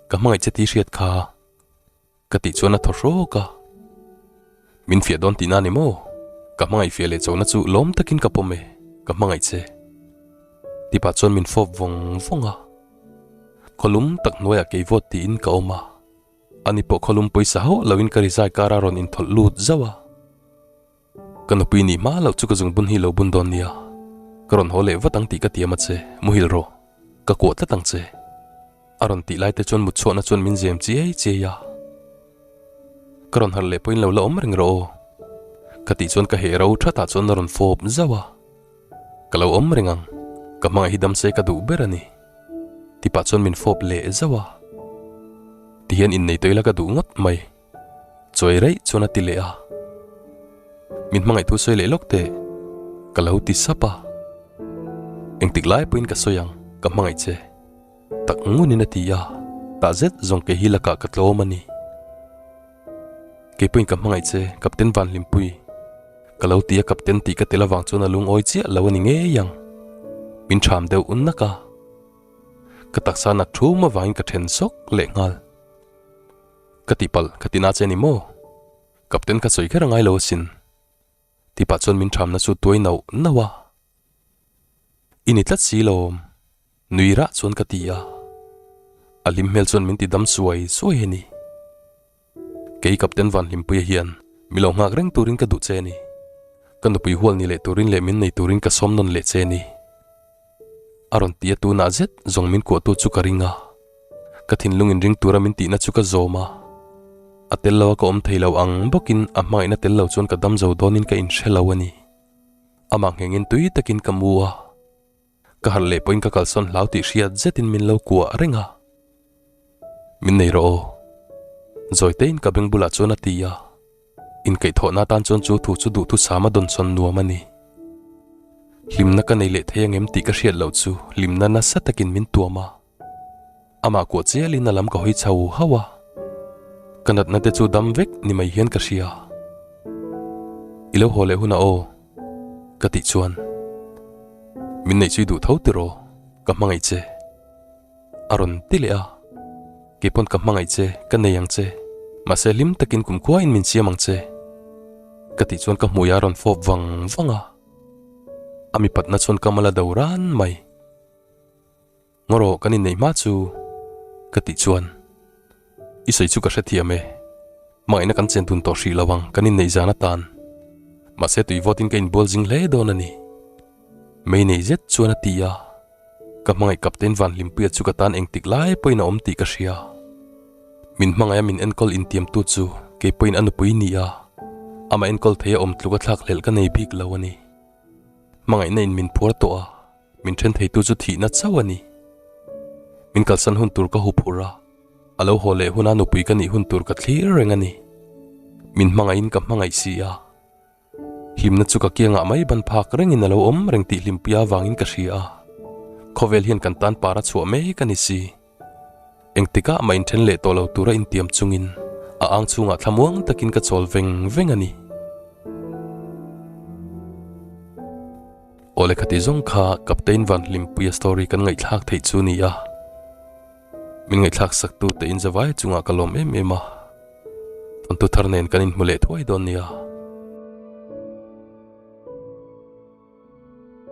A: Ka hmangaih che tih hriat kha. Ka tih chuan a thaw hrawk a. Min fiah dawn tihna a ni maw? Ka hmangaih fiah leh chona chu lawm takin ka pawm e, ka hmangaih che. Tipah chuan min fawp vawng vawng a. Khawlum tak hnuaiah keivawt tiin ka awm a. Ani pawh khawlum pawisa hauh loin ka rizai kara rawn inthawlh lut zauh a. Ka nupui nih hma loh chu ka zungbun hi lo bun dawn nia. Ka rawn haw leh vat ang tih ka tiam a che, muhil rawh. Ka kuah tlat ang che. A rawn tih lai te chuan mut chhuahna chuan min zem chiai chiai a. Ka rawn harh leh pawhin lo la awm reng rawh aw. Ka tih chuan ka heh ro thatah chuan a rawn fawp zauh a. Ka lo awm reng ang, ka hmangaih hi dam se ka duh ber a ni. Tipah chuan min fawp leh zauh a. Tihian innei tawh ila ka duh ngawt mai. Chawi reih chuan a ti leh a. Min hmangaih thu sawi leh lawk teh, ka lo ti sap a. Engtik lai pawhin ka sawi ang, ka hmangaih che. Tak ngunin a ti a, tah zet zawng kei hi lakah ka tlawm a ni. Kei pawhin ka hmangaih che, Captain Vanhlimpui. Ka lo ti a, Captain tih ka tel avang chuan a lungawi chiah lo a ni ngei ang. Min ṭham deuh nak a. Ka taksa nak ṭhum avangin ka ṭhen sawk leh nghal. Ka tihpalh, ka ti na che ni maw? Captain ka sawi kher a ngai lo asin. Tipah chuan min ṭhamna chu tuai nauh nauh a. I ni tlat si lawm, nui rah chuan ka ti a. A hlim hmel chuan min ti dam suai suai a ni. Kei Captain Van Hlimpuia hian mi lo nghak reng turin ka duh che a ni. Ka nupui hual ni leh turin leh min nei turin ka sawm nawn leh che a ni. A rawn ti a tunah zet zawng min kuahtu chu ka ring a. Ka thinlung in ring tura min tihna chu ka zawm a. A tel lo a ka awm thei lo ang bawkin a hmangaihna tel lo chuan ka dam zo dawnin ka inhre lo a ni. Amah nghengin tui takin ka mu a. Ka harh leh pawhin ka kalsawn hlau tih hriat zetin min lo kuah reng a. Min nei rawh aw. Zawitein ka beng bulah chuan a ti a. Inkaihthawhna atan chuan chu thu chu duhthusam a dawnsawn nuam a ni. Hlimna ka nei leh thei angem tih ka hriat loh chu hlimna nasa takin min tuam a. Amah kuah chialin a lam ka hawi chho hauh a, ka natna te chu dam vek ni mai hian ka hria. I lo haw leh hunah aw, ka tih chuan min neih chu i duh tho tiraw, ka hmangaih che. A rawn ti leh a, keipawn ka hmangaih che, ka nei ang che, mahse hlim takin kumkhuain min siam ang che, ka tih chuan ka hmui a rawn fawp vang vang a, a mipatna chuan ka mal a do ran mai. Ngaw rawh kan inneih hma chu ka tih chuan i sawi chu ka hrethiam e, hmangaihna kan chen dun tawh hrih lo ang kan inneih zan atan. Mahse tui vawtin ka inbual zing hle dawn a ni. Mei nei zet chuan a ti a, ka hmangaih Captain Van Hlimpuia chu ka tan engtik lai pawhin a awm tih ka hria. Min hmangaiha min enkawl intiamtu chu kei pawhin a nupui ni a, amah enkawl thei a awm tluk a thlak hlelh ka nei bik lo a ni. Hmangaihna in min phuar tawh a. Min then theitu chu thihna chauh a ni. Min kalsan hun tur ka huphurh a, a lo haw leh huna nupui ka nih hun tur ka thlir reng a ni. Min hmangaihin ka hmangaih si a. Hlimna chu ka kiangah mai ban phak rengin a lo awm reng tih hlimpuia avangin ka hria a. Khawvel hian kan tan par a chhuah mek a ni si. Engtikah mah inthen leh tawh lo tura intiam chungin a ang chhungah thlamuang takin ka chawl veng veng a ni. Awle khati zawng kha Captain Van Hlimpuia story kan ngaihthlak theih chu ni a. Min ngaihthlak sak tu te in zavai chungah ka lawm em em a. Tawntu thar nen kan inhmu leh thuai dawn nia.